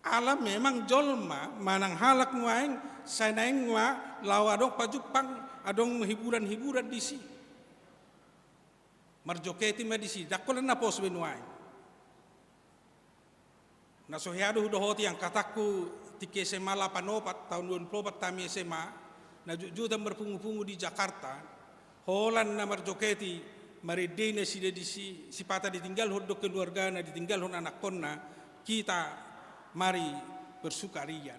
Ala memang jolma manang halak nuaeng sai naeng ma laho adong pajumpang, adong hiburan-hiburan disi. Marjoketi ma disi, ndang holan na pos be nuaeng. Na so hea do hudohoti angkatangku tingki S M A lapan opat, taon dua ribu opat hami S M A, na jotjotan marpungu-pungu di Jakarta, holan na marjoketi, marende nasida disi, sipata ditinggalhon do keluargana, ditinggalhon anakkonna, kita mari bersukaria.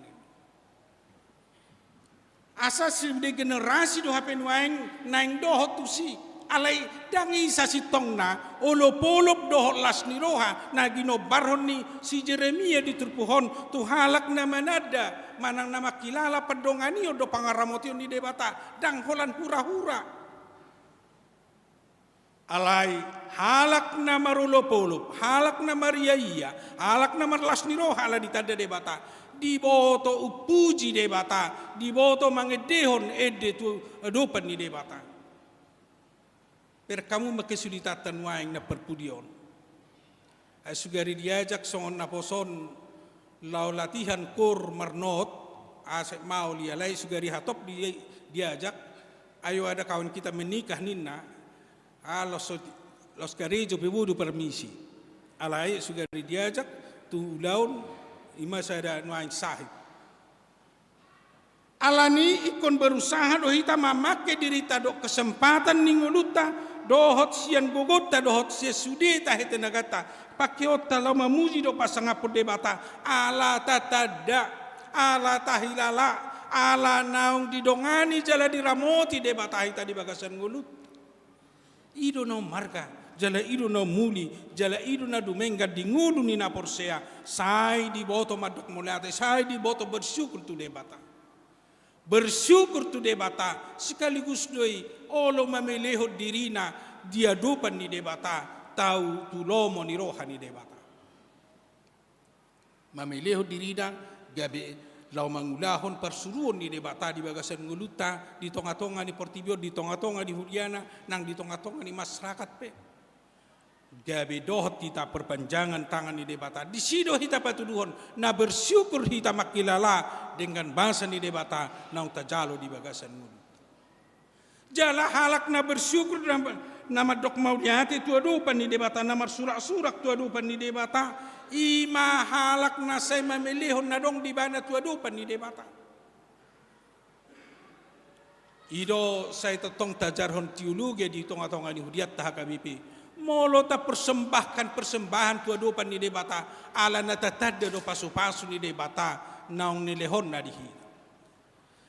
Asa sude generasi do hape nuaeng naeng dohot tusi, alai ndang i sasintongna olop-olop dohot las ni roha na ginombarhon ni si Jeremia di turpuk on tu halak na mananda manang na mangkilala pandonganion dohot pangaramotion ni Debata, ndang holan hura-hura. Alai halak na marolop-olop, halak na maria-ia, halak na marlas ni roha ala ditanda Debata, diboto umpuji Debata, diboto mangendehon ende tu adopan ni Debata. Bereng hamu ma kesulitanta nuaeng na parpudi on. Ai sugari diajak songon na poson laho latihan kor marnot, asa maol i, alai sugari hatop di, diajak, ayo ada kawan kita menikah ninna, ah, laos, laos karejo pe boi do permisi. Alai sugari diajak tu ulaon, i ma sada nuaeng sahit. Alani i ingkon berusaha do hita mamangke dirita dohot kesempatan ni ngolunta, dohot sian gogonta, dohot sian sude tahe tenaganta, pangkeonta laho mamuji dohot pasangaphon Debata, ala tatanda, ala tahilala, ala naung didongani jala diramoti Debata hita di bagasan ngolunta. I do na ummarga, jala i do na umuli, jala i do na dumenggan di ngolu ni na porsea, sai diboto mandok mauliate, sai diboto bersyukur tu Debata. Bersyukur tu Debata, sekaligus do i olo mamelehon dirina di adopan ni Debata, tau tu lomo ni roha ni Debata. Mamelehon dirina, gabe laho mangulahon parsuruon ni Debata di bagasan ngolunta, di tonga-tonga ni portibi on, di tonga-tonga ni huliana, nang di tonga-tonga ni masyarakat pe. Gabe dohot hita perpanjangan tangan ni Debata. Disi do hita patuduhon, na bersyukur hita mangkilala denggan basa ni Debata, naung tajalo di bagasan ngolunta. Jala halak na bersyukur na, na mandok mauliate tu adopan ni Debata, na marsurak-surak tu adopan ni Debata, i ma halak na sai mamelehon na adong di ibana tu adopan ni Debata. I do sai tongtong tajarhon teologi di tonga-tonga ni huria ta H K B P. Molo tapersembahkan persembahan tu adopan ni Debata, ala na tatanda do pasu-pasu ni Debata naung nilehonna di hita.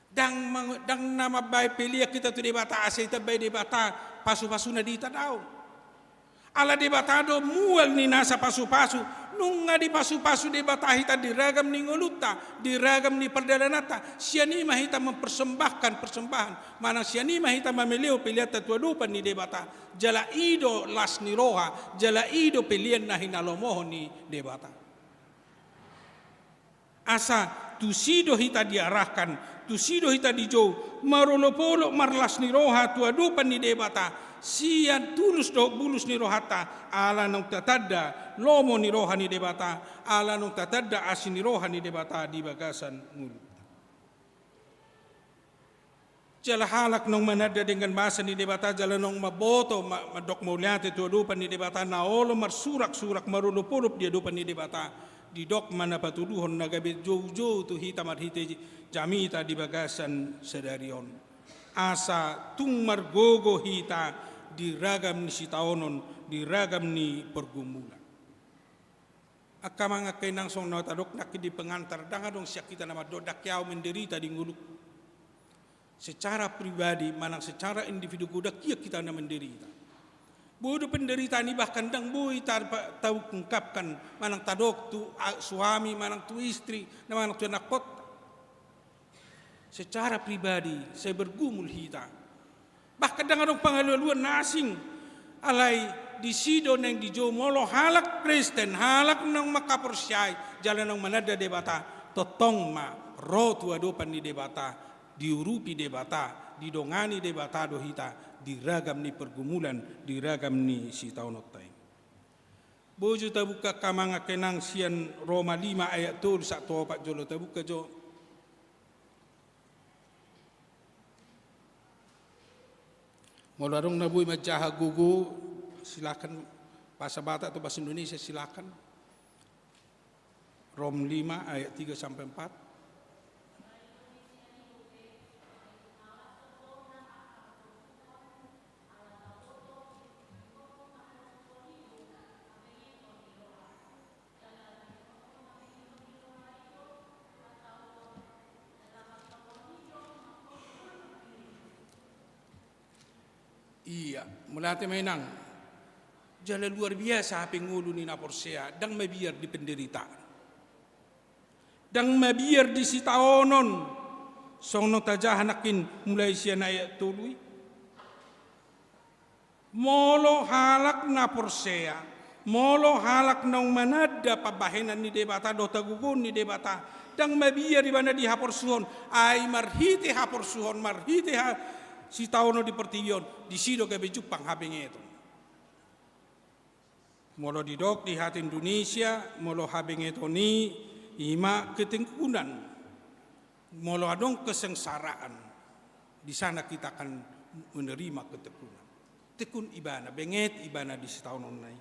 Ndang mang-, ndang na mambaen pelean hita tu Debata, asa hita mambaen Debata pasu-pasuna di hita, daong. Ala Debata do mual ni nasa pasu-pasu, nunga dipasu-pasu Debata hita di ragam ni ngolunta, di ragam ni pardalananta, sian i ma hita mempersembahkan persembahan, manang sian i ma hita mamelehon peleanta tu adopan ni Debata, jala i do las ni roha, jala i do pelean na hinalomohon ni Debata. Asa tusi do hita diarahkan, tusi do hita dijou, marolop-olop marlas ni roha tu adopan ni Debata, sian tulus dohot bulus ni rohanta, ala naung tatanda lomo ni roha ni Debata, ala naung tatanda asi ni roha ni Debata di bagasan ngolunta. Jala halak naung mananda denggan basa ni Debata, jala naung mamboto ma-, mandok mauliate tu adopan ni Debata, na olo marsurak-surak marolop-olop di adopan ni Debata, didok ma na patuduhon na gabe joujou tu hita marhite jamita di bagasan sadari on. Asa tung margogo hita di ragam ni sitaonon, di ragam ni pergumulan. Angka amang, angka inang, songon na tadok nangkin di pengantar, ndang adong sian hita na mandok, ndang hea au menderita di ngolungku. Secara pribadi manang secara individu godang hea hita na menderita. Boi do penderitaan i bahkan ndang boi ta-, taungkapkan manang tadok tu a-, suami manang tu istri, na manang tu anakkon. Secara pribadi sai bergumul hita. Bahkan ndang adong pangalualuan na asing. Alai disi do naeng dijou molo halak Kristen, halak naung mangkaporseai, jala naung mananda Debata, tongtong ma ro tu adopan ni Debata, diurupi Debata, didongani Debata do hita di ragam ni pergumulan, di ragam ni sitaononta i. Boi jo tabuka, angka amang, angka inang, sian Roma lima ayat tolu sahat tu opat jolo, tabuka jo. Molo adong na boi manjaha gogo, silakan. Bahasa Batak atau bahasa Indonesia, silakan. Rom lima ayat tiga sampai empat. Ia, mauliate ma, inang. Jala luar biasa hape ngolu ni na porsea, ndang mabiar di penderitaan. Ndang mabiar di sitaonon, songon na tajaha nangkin mulai sian ayat tolu i. Molo halak na porsea, molo halak naung mananda pambahenan ni Debata dohot hagogoon ni Debata, ndang mabiar ibana di haporsuhon, ai marhite haporsuhon, marhite ha-, sitaonon di portibi on, disi do gabe jumpang habengeton. Molo didok di hata Indonesia, molo habengeton i, i ma ketekunan. Molo adong kesengsaraan, di sana kita akan menerima ketekunan. Tekun ibana, benget ibana di sitaononna i.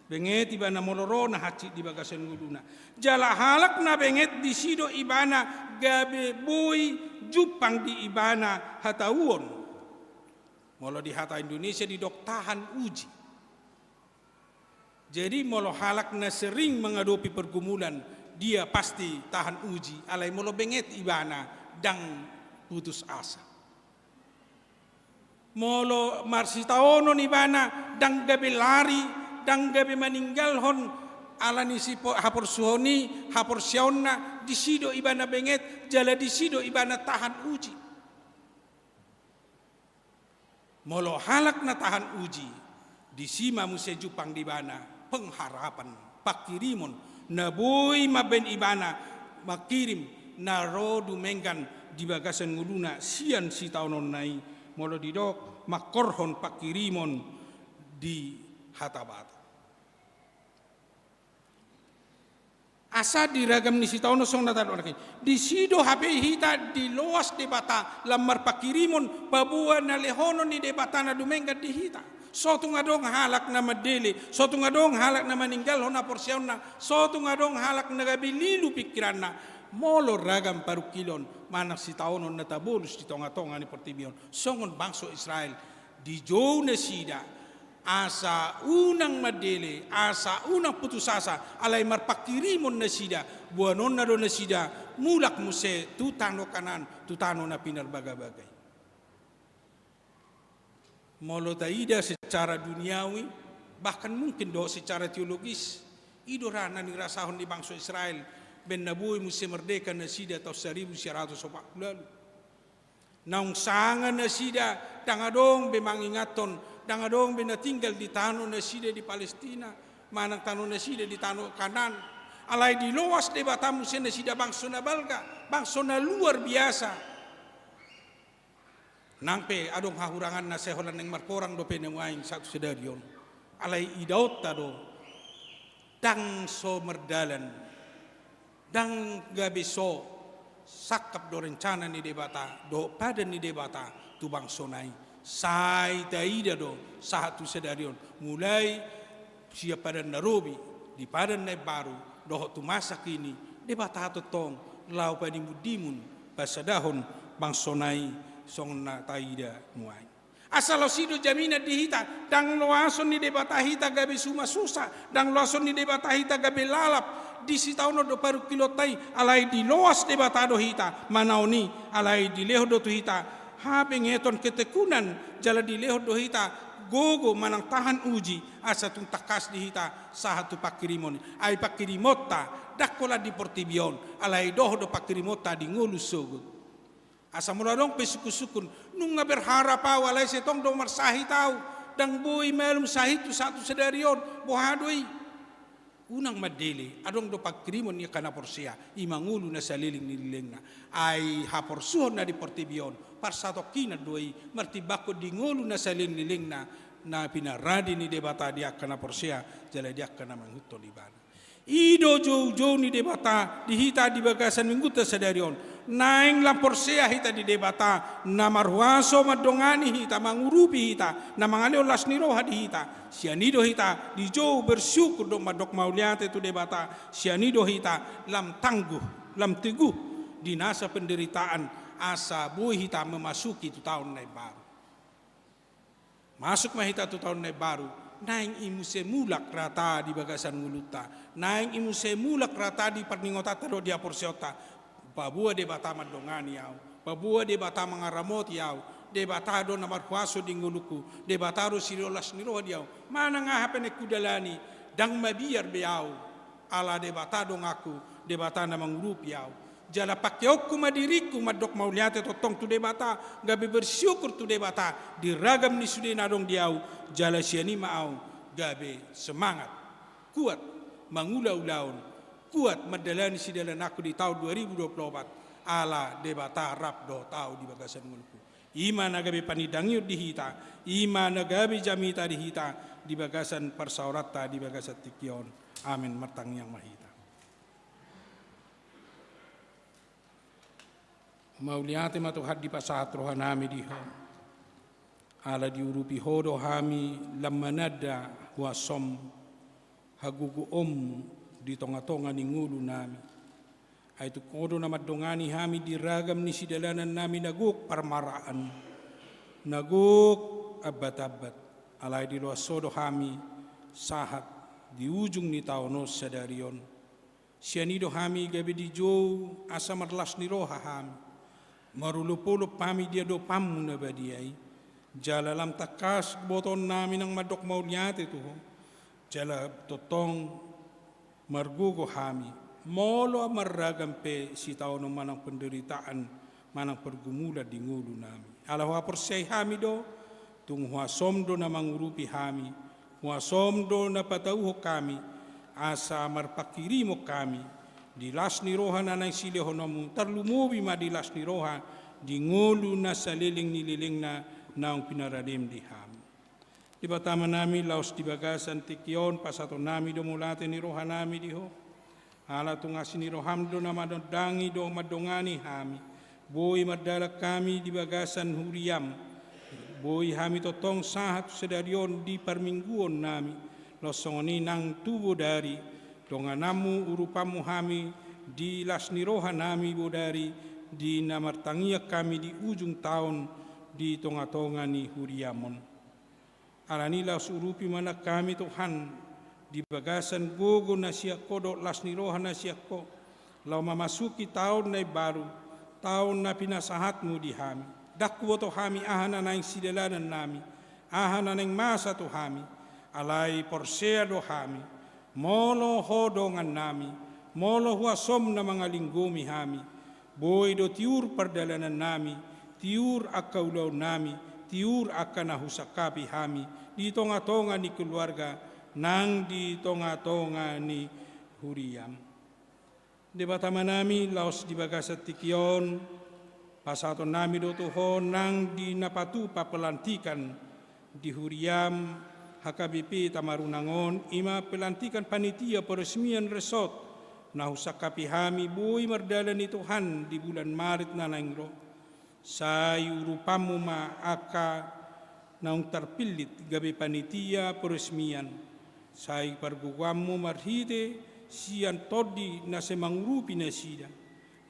Benget ibana molo ro na hansit di bagasan ngoluna. Jala halak na benget, disi do ibana gabe boi jumpang di ibana hatahuon. Molo di hata Indonesia didok tahan uji. Jadi, molo halak na sering mengadopi pergumulan, dia pasti tahan uji, alai molo benget ibana, ndang putus asa. Molo marsitaonon ibana, ndang gabe lari, ndang gabe maninggalhon ala ni sipo-, haporsuhon i, haporseaonna, disi do ibana benget, jala disi do ibana tahan uji. Molo halak na tahan uji, disi ma muse jumpang di ibana pengharapan, pangkirimon, na boi mambahen ibana mangkirim na ro dumenggan di bagasan ngoluna sian sitaononna i, molo didok mangkorhon pangkirimon di hata Batak. Asa di ragam ni sitaonon songon na tadok nangkin, disi do hape hita diloas Debata lam marpangkirimon paboa na lehonon ni Debata na dumenggan di hita. So tung adong halak na mandele, so tung adong halak na maninggalhon haporseaonna, so tung adong halak na gabe lilu pingkiranna. Molo ragam parungkilon manang sitaonon na tabolus di tongatonga ni portibi on, songon bangso Israel, dijou nasida, asa unang mandele, asa unang putus asa, alai marpangkirimon nasida, boanonna do nasida mulak muse tu tano Kanaan, tu tano na pinarbagabaga i. Molo taida secara duniawi, bahkan mungkin dohot secara teologis, i do ra na nirasahon ni bangso Israel, baen na boi muse merdeka nasida taon saribu sia ratus opat pulu ualu. Naung sanga nasida, ndang adong be mangingathon, ndang adong be na tinggal di tano nasida di Palestina, manang tano nasida di tano Kanaan. Alai diloas Debata muse nasida bangso na balga, bangso na luar biasa. Nang pe adong hahuranganna, sai holan naeng marporang dope na nuaeng sahat tu sadari on. Alai idaonta do, ndang so mardalan, ndang gabe so sangkap do rencana ni Debata dohot padan ni Debata tu bangsona i. Sai taida do sahat tu sadari on, mulai sian padan na robi, di padan na imbaru, dohot tu masa kini, Debata tongtong laho padimundimun pasadahon bangsona i songon na taida nuaeng. Asa laos i do jaminan di hita, ndang loason ni Debata hita gabe sumasusa, ndang loason ni Debata hita gabe lalap, di sitaonon dohot parungkilonta i, alai diloas Debata do hita manaon i, alai dilehon do tu hita habengeton, ketekunan, jala dilehon do hita gogo manang tahan uji, asa tung tangkas di hita sahat tu pangkirimon i. Ai pangkirimonta ndang holan di portibi on, alai dohot do pangkirimonta di ngolu sogot. Asa molo adong pe sungkunsungkun, nunga berharap ahu, alai sai tong do marsahit ahu, ndang boi malum sahithu sahat tu sadari on, boha do i? Unang mandele, adong do pangkirimon ni angka na porsea, i ma ngolu na saleleng ni lelengna. Ai haporsuhon na di portibi on, parsatongkinan do i, martimbangkon di ngolu na saleleng ni lelengna, na pinarade ni Debata di angka na porsea, jala di angka na mangihuthon ibana. I do joujou ni Debata di hita di bagasan minggunta sadari on. Naeng lam porsea hita di Debata, na marhuaso mandongani hita, mangurupi hita, na mangalehon las ni roha di hita. Sian i do hita dijou bersyukur dohot mandok mauliate tu Debata. Sian i do hita lam tangguh, lam teguh di nasa penderitaan, asa boi hita memasuki tu taon na imbaru. Masuk ma hita tu taon na imbaru, naeng i muse mulak rata di bagasan ngolunta, naeng i muse mulak rata di parningotanta dohot di haporseaonta. Paboa Debata mandongani ahu, paboa Debata mangaramoti ahu, Debata do na marhuaso di ngolungku, Debata do silehon las ni roha di ahu. Manang aha pe naeng hudalani, ndang mabiar be ahu. Ala Debata donganku, Debata na mangurupi ahu. Jala pangkeonku ma diringku mandok mauliate tongtong tu Debata, gabe bersyukur tu Debata, di ragam ni sude na adong di ahu, jala sian i ma ahu gabe semangat, kuat mangula ulaon, kuat mandalani sidalananku di taon dua ribu dua puluh opat, ala Debata rap dohot ahu di bagasan ngolungku. I ma na gabe panindangion di hita, i ma na gabe jamita di hita, di bagasan parsaoranta, di bagasan tingki on. Amen. Martangiang ma hita. Mauliate ma Tuhan dipasahat rohanami di Ho. Ala diurupi Ho do hami lam mananda huasoM, hagogoonMu di tongatonga ni ngolunami. Ai tung Ho do na mandongani hami di ragam ni sidalanannami na gok parmaraan, na gok ambatambat. Alai diloas Ho do hami sahat di ujung ni taon on sadari on. Sian i do hami gabe dijou asa marlas ni roha hami, marolopolop hami di adopanMu na badia i. Jala lam tangkas botoonnami nang mandok mauliate tu Ho. Jala tongtong margogo hami, molo marragam pe sitaonon manang penderitaan, manang pergumulan di ngolunami. Ala huhaporseai hami do, tung huasoM do na mangurupi hami, huasoM do na patauhon hami, asa marpangkirimon hami di las ni roha na naeng silehononMu, tarlumobi ma di las ni roha di ngolu na saleleng ni lelengna naung pinaradeM di hami. Debata Amanami, laos di bagasan tingki on pasahatonnami do mauliate ni rohanami di Ho. Ala tung asi ni rohaM do na manondangi dohot mandongani hami. Boi mardalan hami di bagasan huriaM. Boi hami tongtong sahat sadari on di parmingguonnami. Laos songon i nang tu bodari, dongananMu, urupanMu hami di las ni rohanami bodari, di na martangiang hami di ujung taon di tongatonga ni huriaM on. Alani i laos urupi ma nang hami Tuhan, di bagasan gogo na sian Ho dohot las ni roha na sian Ho, laho mamasuki taon na imbaru, taon na pinasahatMu di hami. Ndang huboto hami aha na naeng sidalanannami, aha na naeng masa tu hami, alai porsea do hami, molo Ho dongannami, molo huasoM na mangalinggomi hami, boi do tiur pardalanannami, tiur angka ulaonnami, tiur angka na husangkapi hami, di tongatonga ni keluarga, nang di tongatonga ni huriaM. Debata Amanami, laos di bagasan tingki on, pasahatonnami do tu Ho nang di na patupa pelantikan di huriaM, H K B P Tamarunang on, i ma pelantikan panitia peresmian resort, na husangkapi hami boi mardalan i Tuhan di bulan Maret na naeng ro. Sai urupanMu ma angka naung tarpillit gabe panitia peresmian, sai pargogoanMu marhite sian tondi na sai mangurupi nasida,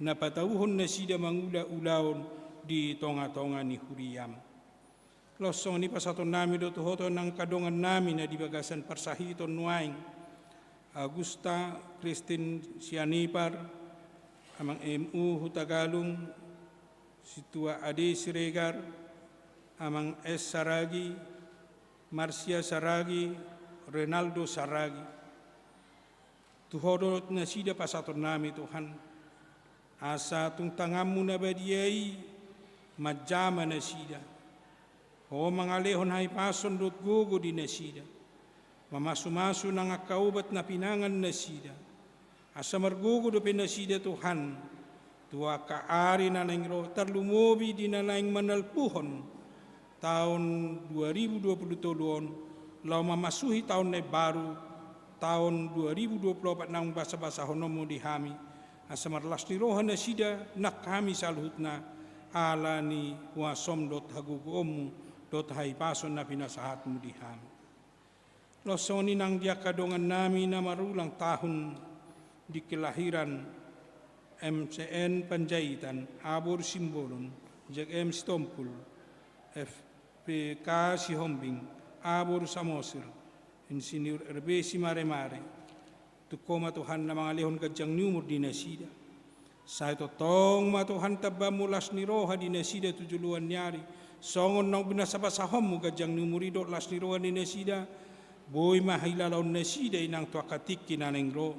na patauhon nasida mangula ulaon di tongatonga ni huriaM. Laos songon i pasahatonnami do tu Ho tu angka dongannami na di bagasan parsahiton nuaeng, Agusta Kristin Sianipar, Amang M U Hutagalung, Sintua Ade Siregar, Amang S Saragi, Marsia Saragi, Renaldo Saragi. Tu Ho do nasida pasahatonnami Tuhan. Asa tung tanganMu na badia i manjama nasida. Ho mangalehon hahipason dohot gogo di nasida. Mamasumasu nang angka obat na pinangan nasida, asa margogo dope nasida Tuhan tu angka ari na naeng ro, tarlumobi di na naeng manalpuhon taon dua ribu dua puluh tolu on, laho mamasuhi taon na imbaru, taon dua ribu dua puluh opat naung basabasahononmu di hami, asa marlas ni roha nasida nang hami saluhutna, ala ni huasom dohot hagogoonmu dohot hahipason na pinasahatmu di hami. Laos songon i nang di angka dongannami na marulang tahun di kelahiran M C N Panjaitan, A boru Simbolon, J M Sitompul, F P K Sihombing, A boru Samosir, Insinyur R B Simaremare. Tung Ho ma Tuhan na mangalehon ganjang ni umur di nasida. Sai tongtong ma Tuhan tambaonmu las ni roha di nasida tu joloan ni ari, songon naung binasabasahonmu ganjang ni umur i dohot las ni roha di nasida. Boi ma hilalaon nasida i nang tu angka tingki na naeng ro.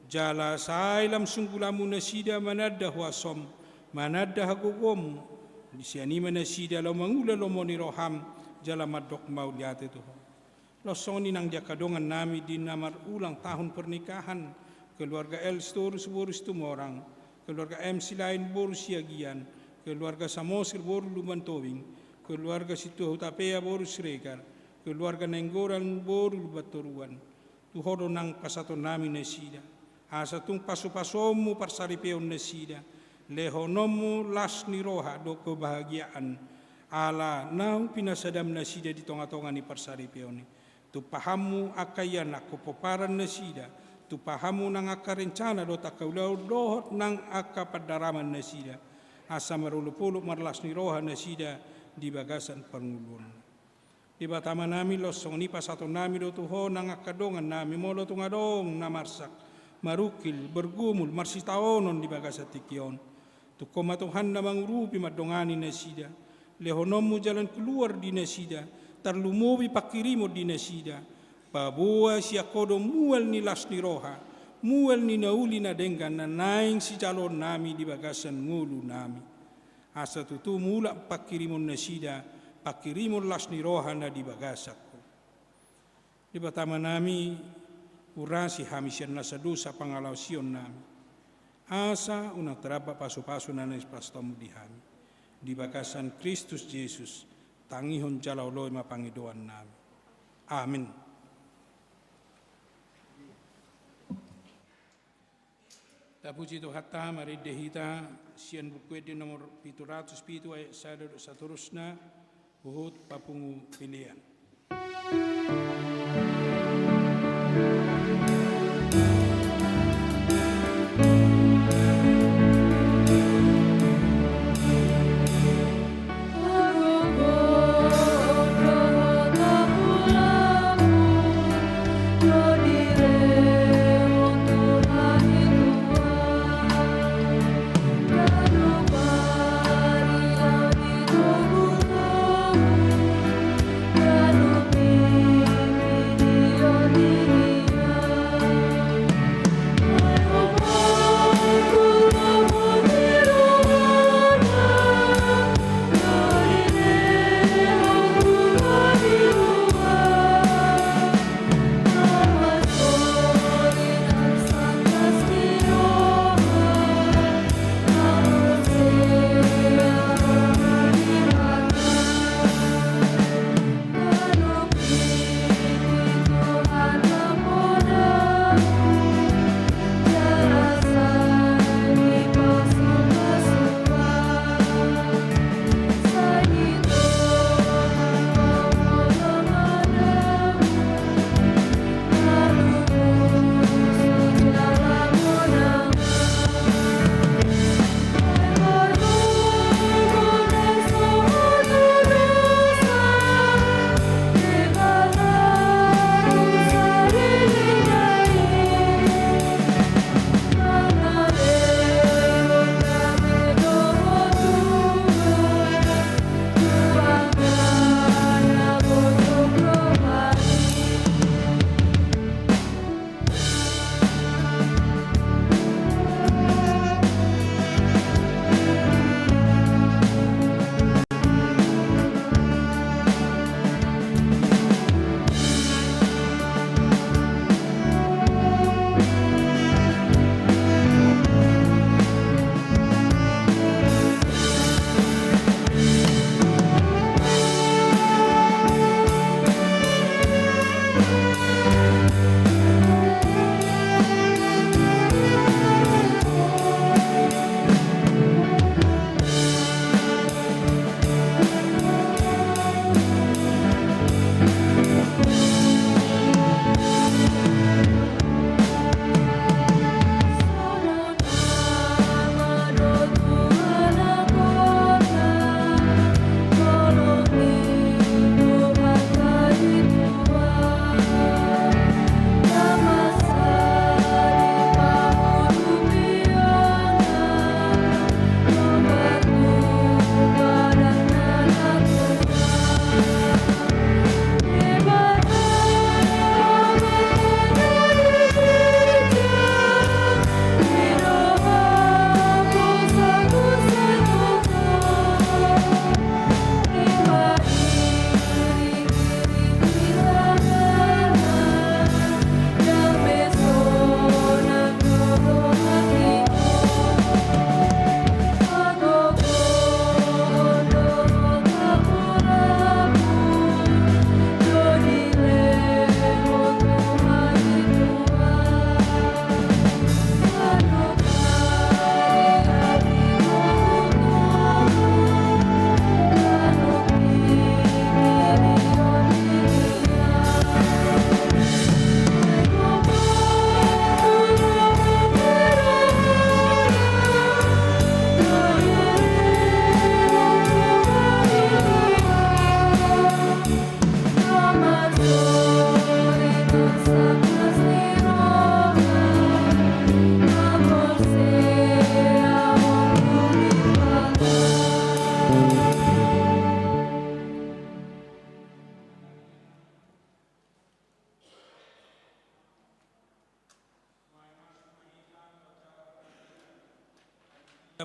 Jala sai lam sunggulanmu nasida mananda huasom, mananda hagogoonmu. Di sian i ma nasida laho mangula lomo ni roham, jala mandok mauliate tu Ho. Laos songon i nang di angka dongannami di na marulang tahun pernikahan, keluarga El Sitorus boru Situmorang, keluarga M Silain boru Siagian, keluarga Samosir boru Lumban Tobing, keluarga Situa Hutapea boru Siregar, keluarga Nainggolan boru Lumban Toruan. Tu Ho do nang pasahatonnami nasida. Asa tung pasupasuonmu parsaripeon nasida, lehononmu las ni roha dohot kebahagiaan, ala naung pinasadam nasida di tongatonga ni parsaripeon i. Tumpahanmu angka ianakhon pomparan nasida, tumpahanmu nang angka rencana dohot angka ulaon dohot nang angka pandaraman nasida, asa marolopolop marlas ni roha nasida di bagasan parngoluonmu. Debata Amanami, laos songon i pasahatonnami do tu Ho nang angka dongannami, molo tung adong na marsak, marungkil, bergumul, marsitaonon di bagasan tingki on. Tung Ho ma Tuhan na mangurupi, mandongani nasida. Lehononmu jalan keluar di nasida, tarlumobi pangkirimon di nasida. Paboa sian Ho do mual ni las ni roha, mual ni na uli na denggan na naeng sijaloonnami di bagasan ngolunami. Asa tutu mulak pangkirimon nasida, pangkirimon las ni roha na di bagasan Ho. Debata Amanami, urasi hami sian nasa dosa pangalaosionnami. Asa unang tardampak pasupasu na naeng sipasahatonmu di hami. Di bagasan Kristus Jesus, tangihon jala oloi ma pangidoannami. Amin. Tapuji Tuhanta, marende hita sian Buku Ende nomor pitu ratus pitu ayat sada dohot saterusna, huhut papungu pelean.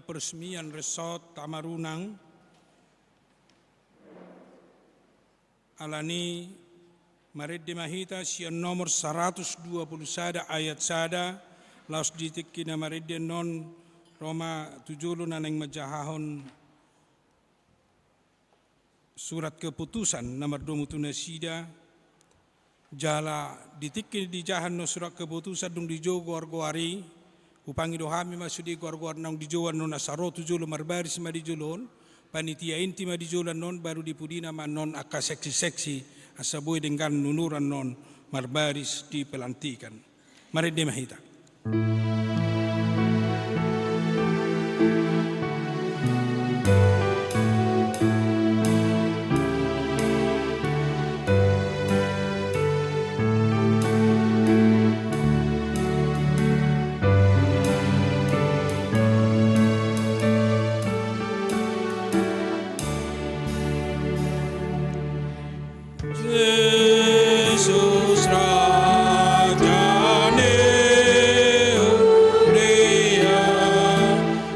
peresmian Resort Tamarunang. Alani marende ma hita sian nomor saratus dua pulu sada ayat sada, laos di tingki na marende annon ro ma tu jolo na naeng manjahahon surat keputusan na mardomu tu nasida. Jala di tingki dijaha annon surat keputusan dung dijou goar-goar i, hupangido hami ma sude goar-goar naung dijou annon asa ro tu jolo marbaris ma di jolo on, panitia inti ma di jolo annon, baru di pudina ma annon angka seksi-seksi asa boi denggan nunur annon marbaris di pelantikan. Marende ma hita. Jesus Raja ni huria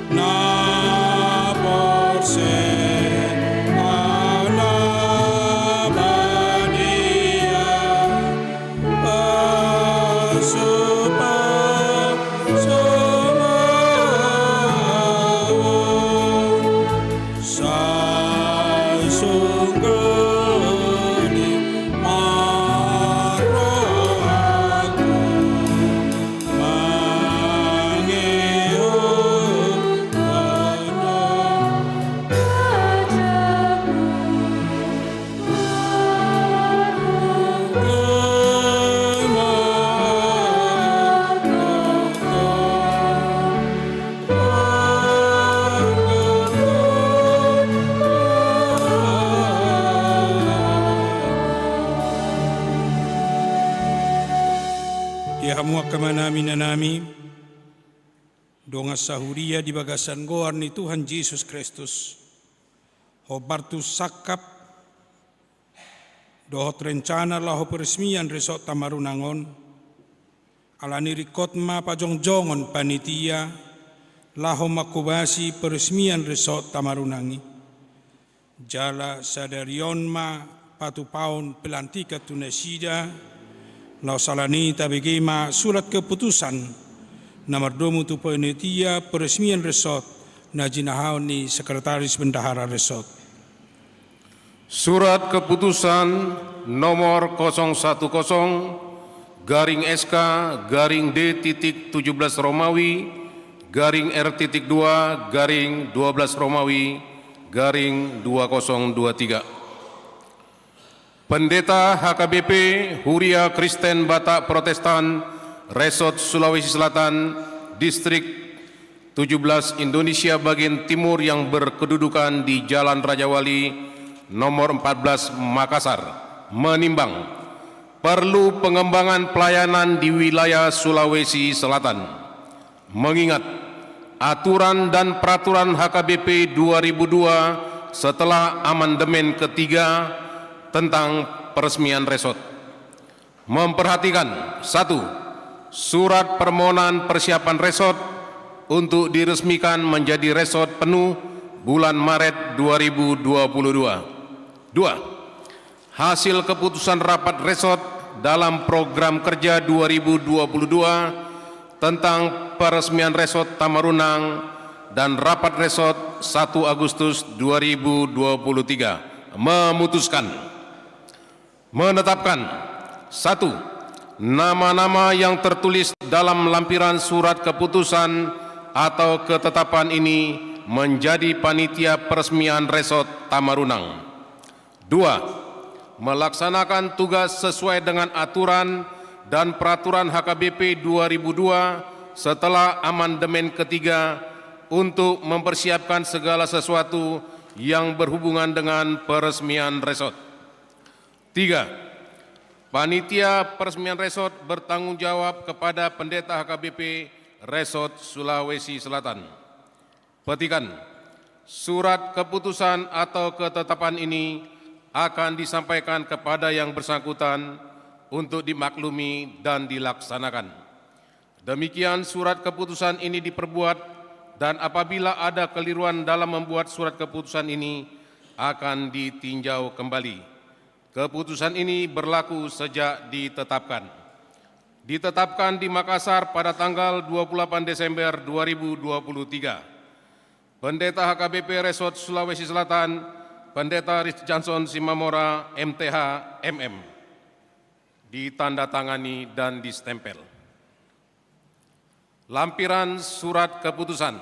na porsea na badia. Di hamu angka amanami, inanami, dongan sahuria di bagasan goar ni Tuhan Jesus Kristus, hombar tu sangkap dohot rencana laho peresmian Resort Tamarunang on, alani ringkot ma pajongjongon panitia laho manghobasi peresmian Resort Tamarunang i. Jala sadari on ma patupaon pelantikan tu nasida, laos alani i tabege ma surat keputusan na mardomu tu panitia peresmian Resort na jinahahon ni Sekretaris Bendahara Resort. Surat keputusan nomor kosong satu kosong garing S K garing D titik tujuh belas Romawi garing R titik dua garing dua belas Romawi garing dua kosong dua tiga. Pendeta H K B P Huria Kristen Batak Protestan Resort Sulawesi Selatan, Distrik tujuh belas Indonesia bagian timur yang berkedudukan di Jalan Raja Wali nomor empat belas Makassar, menimbang perlu pengembangan pelayanan di wilayah Sulawesi Selatan. Mengingat aturan dan peraturan H K B P dua ribu dua setelah amandemen ketiga tentang peresmian resort. Memperhatikan, satu, surat permohonan persiapan resort untuk diresmikan menjadi resort penuh bulan Maret dua ribu dua puluh dua. Dua, hasil keputusan rapat resort dalam program kerja dua ribu dua puluh dua tentang peresmian Resort Tamarunang dan rapat resort satu Agustus dua ribu dua puluh tiga memutuskan, menetapkan, satu, nama-nama yang tertulis dalam lampiran surat keputusan atau ketetapan ini menjadi panitia peresmian Resort Tamarunang. Dua, melaksanakan tugas sesuai dengan aturan dan peraturan H K B P dua ribu dua setelah amandemen ketiga untuk mempersiapkan segala sesuatu yang berhubungan dengan peresmian resort. Tiga, panitia peresmian resort bertanggung jawab kepada Pendeta H K B P Resort Sulawesi Selatan. Petikan, surat keputusan atau ketetapan ini akan disampaikan kepada yang bersangkutan untuk dimaklumi dan dilaksanakan. Demikian surat keputusan ini diperbuat Dan apabila ada keliruan dalam membuat surat keputusan ini, akan ditinjau kembali. Keputusan ini berlaku sejak ditetapkan. Ditetapkan di Makassar pada tanggal dua puluh delapan Desember dua ribu dua puluh tiga. Pendeta H K B P Resort Sulawesi Selatan, Pendeta Rich Johnson Simamora, M T H, M M. Ditandatangani dan distempel. Lampiran surat keputusan.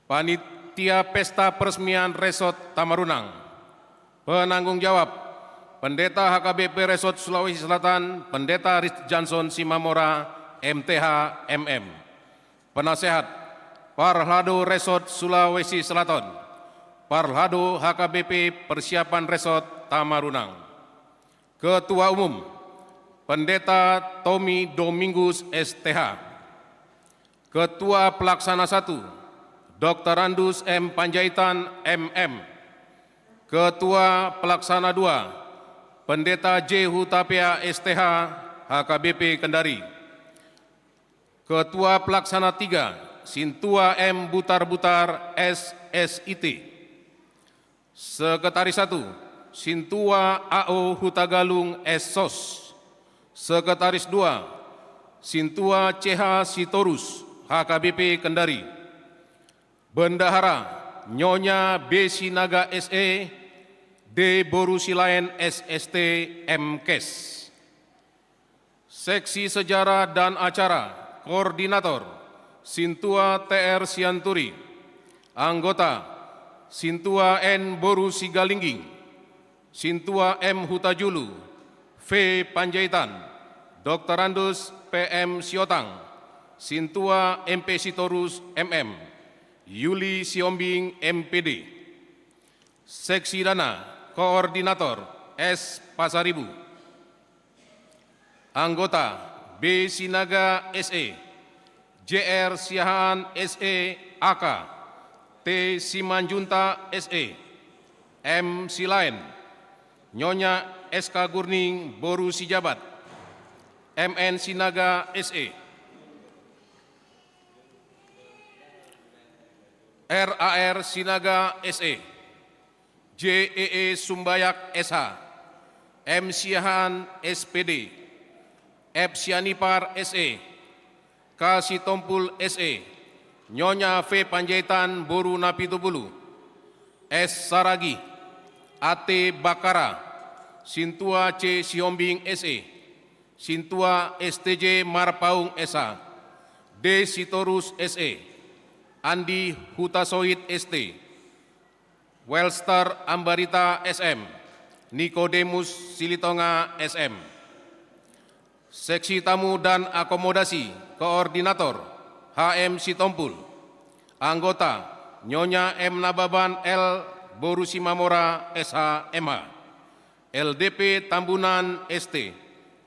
Panitia Pesta Peresmian Resort Tamarunang. Penanggung jawab, Pendeta H K B P Resort Sulawesi Selatan, Pendeta Rich Johnson Simamora, M T H, M M. Penasehat, Parhalado Resort Sulawesi Selatan, Parhalado H K B P Persiapan Resort Tamarunang. Ketua Umum, Pendeta Tommy Domingus, S T H. Ketua Pelaksana satu, Doktorandus M Panjaitan, M M. Ketua Pelaksana dua, Pendeta J Hutapea, S T H, H K B P Kendari. Ketua Pelaksana tiga, Sintua M Butarbutar, S S I T. Sekretaris satu, Sintua A O Hutagalung, S Sos. Sekretaris dua, Sintua C H Sitorus, H K B P Kendari. Bendahara, Nyonya B Sinaga, S E, D Boru Silaen, S S T, M Kes. Seksi Sejarah dan Acara, Koordinator, Sintua T R Sianturi. Anggota, Sintua N Boru Sigalingging, Sintua M Hutajulu, V Panjaitan, Doktorandus P M Siotang, Sintua M P Sitorus, M M, Yuli Siombing, M P D. Seksi Dana, Koordinator, S Pasaribu. Anggota, B Sinaga, S E, J R Siahaan, S E, A K, T Simanjuntak, S E, M Silaen, Nyonya S K Gurning, Boru Sijabat, M N Sinaga, S E, R A R Sinaga, S E, J E E Sumbayak, S H, M Siahaan, S P D, F Sianipar, S E, K Sitompul, S E, Nyonya V Panjaitan, Boru Napitupulu, S Saragi, A T Bakara, Sintua C Sihombing, S E, Sintua S T J Marpaung, S H, D Sitorus, S E, Andi Hutasoit, S T, Welstar Ambarita, S M, Nikodemus Silitonga, S M. Seksi Tamu dan Akomodasi, Koordinator, H M Sitompul. Anggota, Nyonya M Nababan, L Boru Simamora, S H, M H. L D P Tambunan, S T,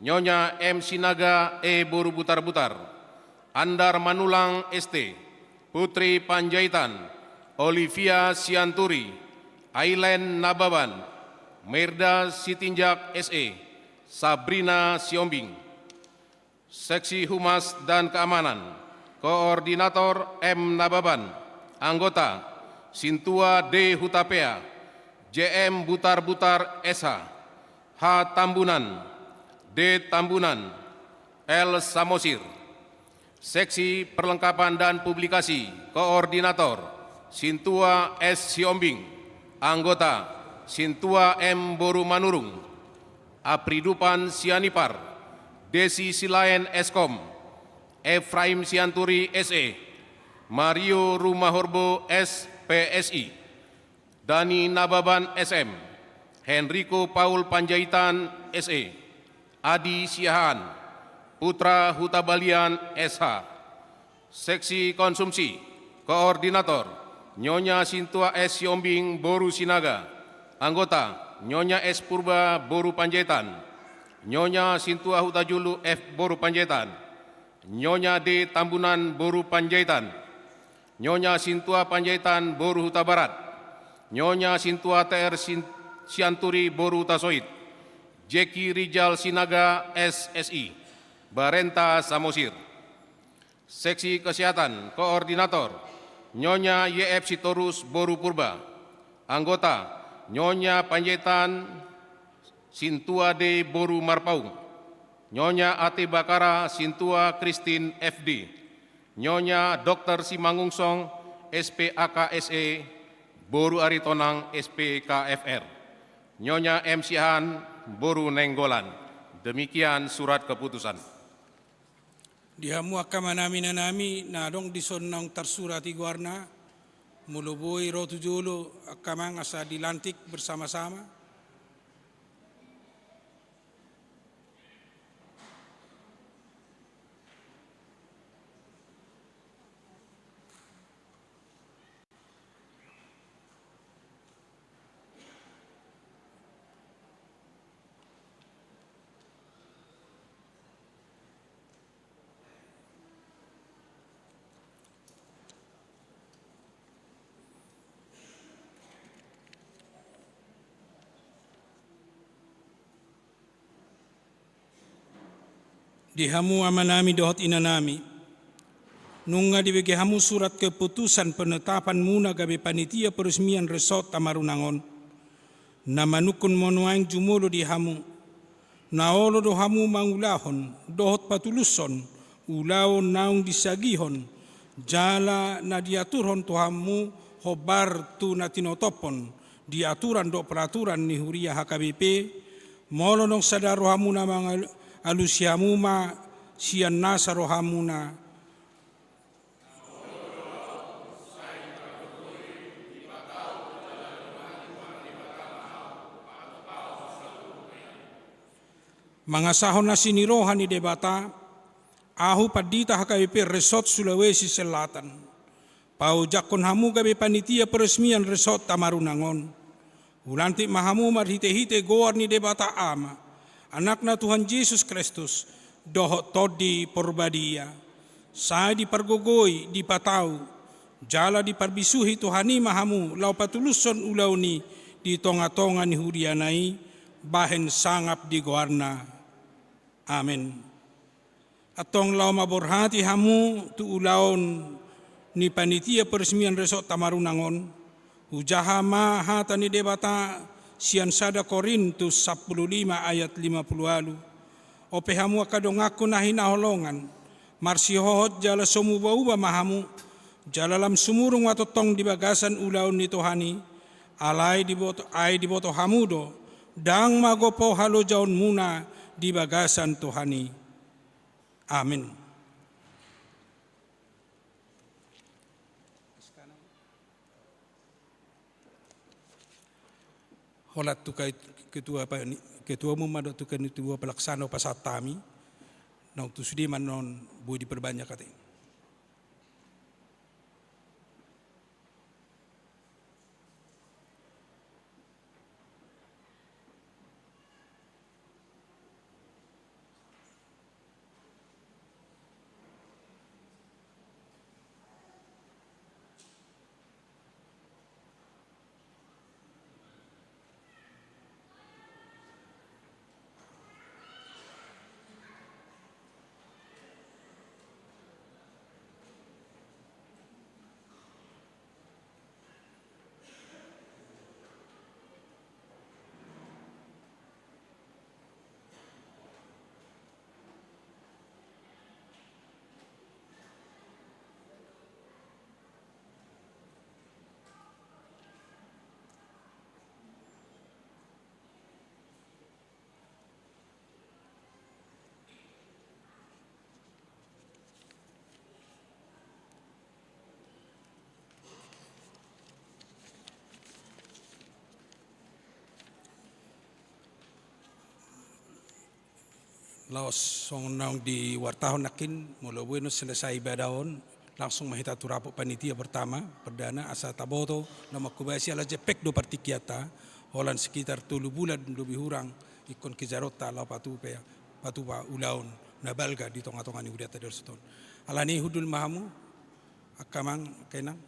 Nyonya M Sinaga, E Boru Butarbutar, Andar Manulang, S T, Putri Panjaitan, Olivia Sianturi, Ailen Nababan, Merda Sitinjak, S E, Sabrina Siombing. Seksi Humas dan Keamanan, Koordinator M Nababan, anggota, Sintua D Hutapea, J M Butarbutar, S H, H Tambunan, D Tambunan, L Samosir. Seksi Perlengkapan dan Publikasi, Koordinator, Sintua S Siombing, anggota, Sintua M Boru Manurung. Apridupan Sianipar, Desi Silaen, S Kom, Efraim Sianturi, S E, Mario Rumahorbo, S P S I, Dani Nababan, S M, Henrico Paul Panjaitan, S E, Adi Siahaan, Putra Hutabalian, S H. Seksi Konsumsi, Koordinator, Nyonya Sintua S Siombing, Boru Sinaga. Anggota, Nyonya S Purba, Boru Panjaitan, Nyonya Sintua Hutajulu, F Boru Panjaitan, Nyonya D Tambunan, Boru Panjaitan, Nyonya Sintua Panjaitan, Boru Hutabarat, Nyonya Sintua T R Sin-, Sianturi, Boru Hutasoit, Jeki Rijal Sinaga, S S I, Barenta Samosir. Seksi Kesehatan, Koordinator, Nyonya Y F Sitorus boru Purba. Anggota, Nyonya Panjaitan Sintua D boru Marpaung. Nyonya Ate Bakara Sintua Kristin F D. Nyonya Dokter Simanungsong S P A K S E boru Aritonang S P K F R. Nyonya M Siahaan boru Nainggolan. Demikian surat keputusan. Di hamu angka amanami, inanami, na adong dison naung tarsurat i goarna, molo boi ro tu jolo angka amang asa dilantik bersama-sama. Di hamu amanami dohot inanami, nunga dibege hamu surat keputusan penetapanmuna gabe panitia peresmian Resort Tamarunang on. Na manungkun ma nuaeng jumolo di hamu, na olo do hamu mangulahon dohot patulushon ulaon naung disagihon jala na diaturhon tu hamu hombar tu na tinotophon di aturan dohot peraturan ni huria H K B P, molo naung sada rohamuna mangalusi hamu ma sian nasa rohamuna. Mangasahon asi ni roha ni Debata, ahu pandita H K B P Resort Sulawesi Selatan, paojakhon hamu gabe panitia peresmian Resort Tamarunang on. Hulantik ma hamu marhite-hite goar ni Debata Ama, Anakna Tuhan Jesus Kristus, dohot Tondi Porbadia. Sai dipargogoi, dipatau, jala diparbisuhi Tuhan i ma hamu laho patulushon ulaon i di tonga-tonga ni huriana i, bahen sangap di goarna. Amen. Antong laho maborhati hamu tu ulaon ni panitia peresmian Resort Tamarunang on, hujaha ma hata ni Debata sian sada Korintus sampulu lima ayat lima pulu ualu. Ope hamu angka donganku na hinaholongan, marsihohot jala so muba-uba ma hamu, jala lam sumurung ma tongtong di bagasan ulaon ni Tuhan i, alai diboto, ai diboto hamu do, ndang magopo halojaonmuna di bagasan Tuhan i. Amin. Holan tu ka-, ketua pa-, ketua umum ma dohot tu ketua pelaksana pasahat hami, naung tu sude ma annon boi diperbanyak ate. Laos songon naung diwartahon nangkin, molo boi annon selesai ibadah on, langsung ma hita tu rapot panitia pertama, perdana, asa taboto, laho mangkobasi ala jempek do partingkianta, holan sekitar tolu bulan lebih hurang, ingkon kejaronta laho patupa, patupa ulaon na balga di tonga-tonga ni hurianta di Resort on. Alani i hundul ma hamu, angka amang, angka inang.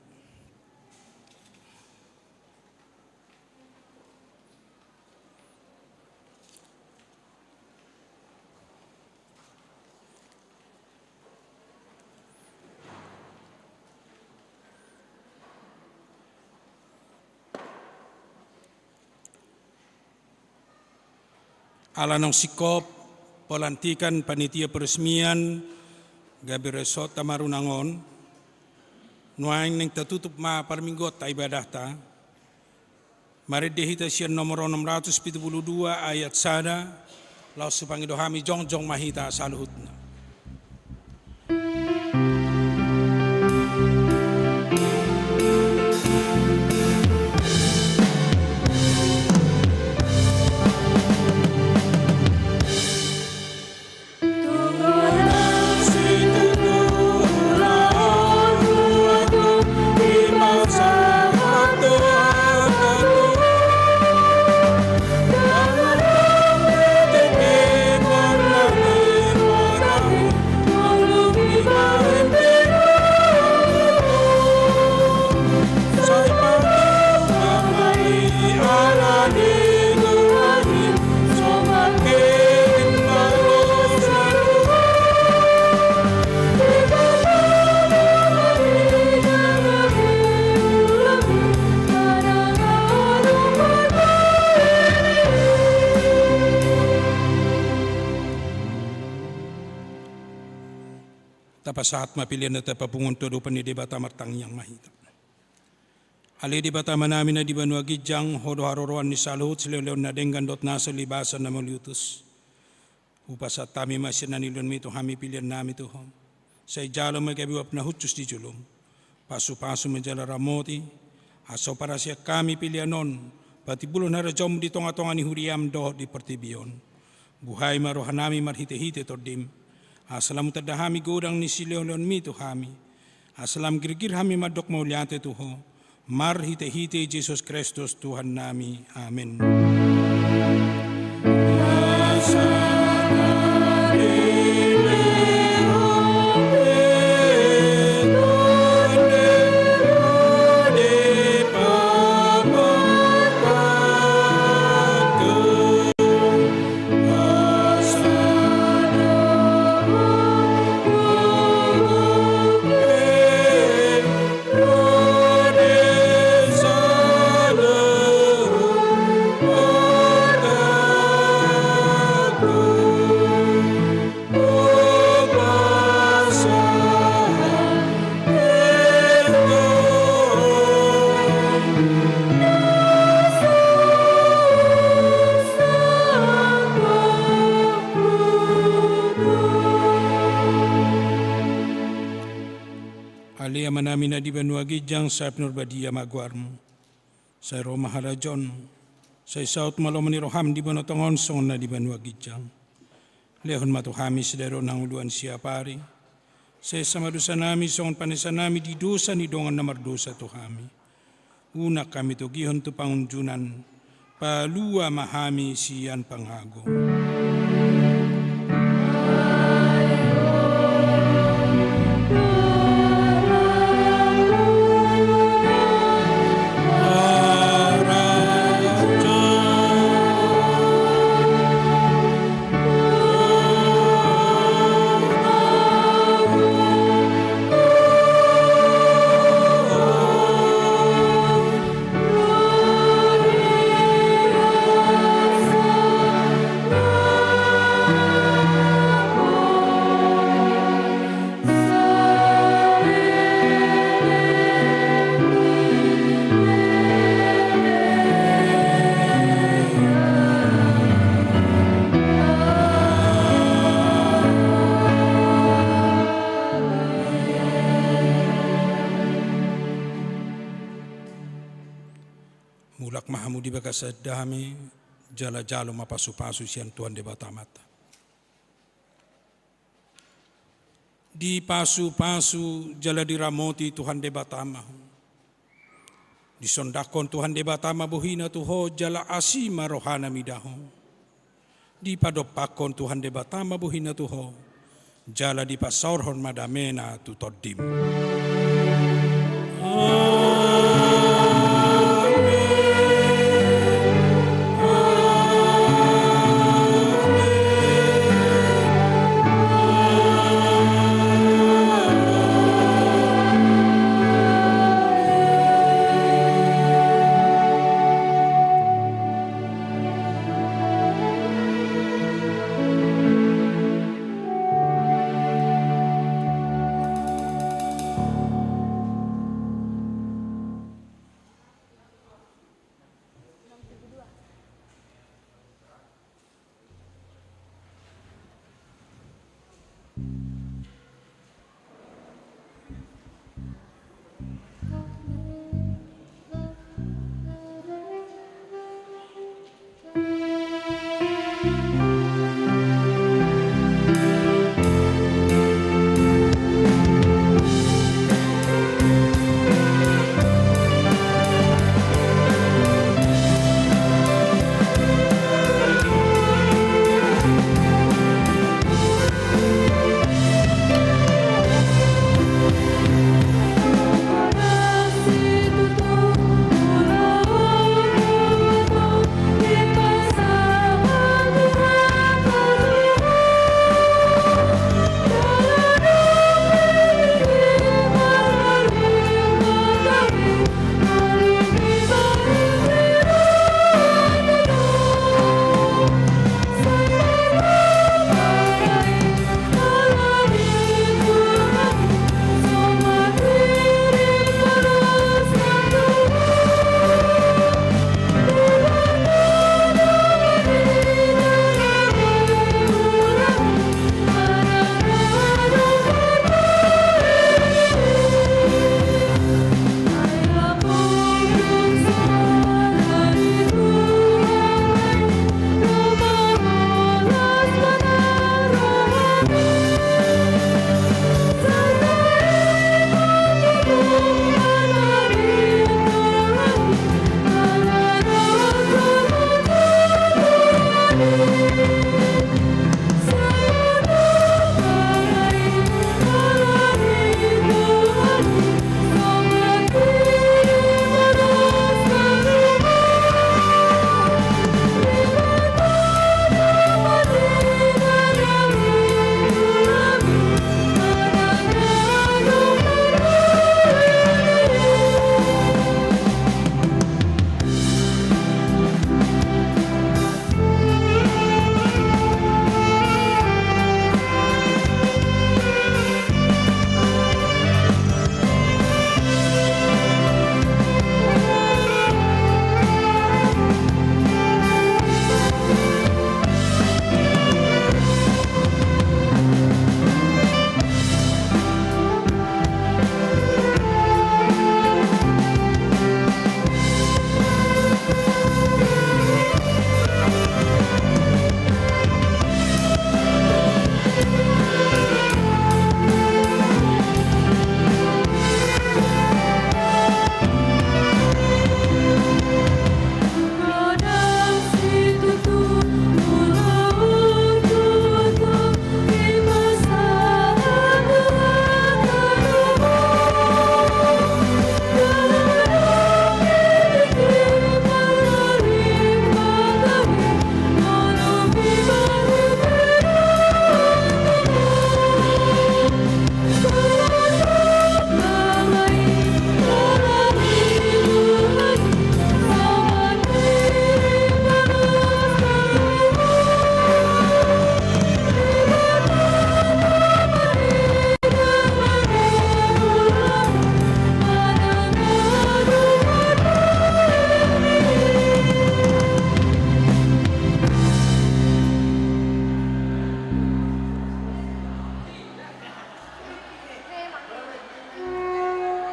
Ala naung singkop pelantikan panitia peresmian gabe resort Tamarunang on, nuaeng naeng tatutup ma parmingguonta ibadahta. Marende hita sian nomor onom ratus pitu pulu dua ayat sada, laos hupangido hami, jongjong ma hita saluhutna. Tapasahat ma pelean na tapapungu on tu adopan ni Debata, martangiang ma hita. Ale Debata Amanami na di banua ginjang, Ho do haroroan ni saluhut silehonlehon na denggan dohot nasa ulibasan na mauliutus. Hupasahat hami ma sian na nilehonmi tu hami peleannami tu Ho. Sai jalo ma gabe uap na hushus di jolom. Pasupasu ma jala ramoti, asa huparasian hami pelean on patimbulhon harajaonmu di tongatonga ni huriam dohot di portibi on. Buhai ma rohanami marhitehite Tondim, asa lam hutanda hami godang ni silehonlehonmi tu hami, asa lam girgir hami mandok mauliate tu Ho, marhitehite Jesus Kristus Tuhannami. Amen. Ale Amanami na di banua ginjang, sai pinarbadia ma goarmu. Sai ro ma harajaonmu. Sai saut ma lomo ni roham di banua tonga on songon na di banua ginjang. Lehon ma tu hami sadari on hangoluan siapari. Sai esa ma dosanami songon panesanami di dosa ni dongan na mardosa tu hami. Unang hami togihon tu pangunjunan, palua ma hami sian pangago. Mulak ma hamu di bagasan dame, jala jalo ma pasupasu sian Tuhan Debata Amanta. Dipasupasu jala diramoti Tuhan Debata ma ho. Disondangkon Tuhan Debata ma bohina tu ho, jala asi ma rohana mida ho. Dipadompakkon Tuhan Debata ma bohina tu ho, jala dipasaorhon ma damena tu tondim.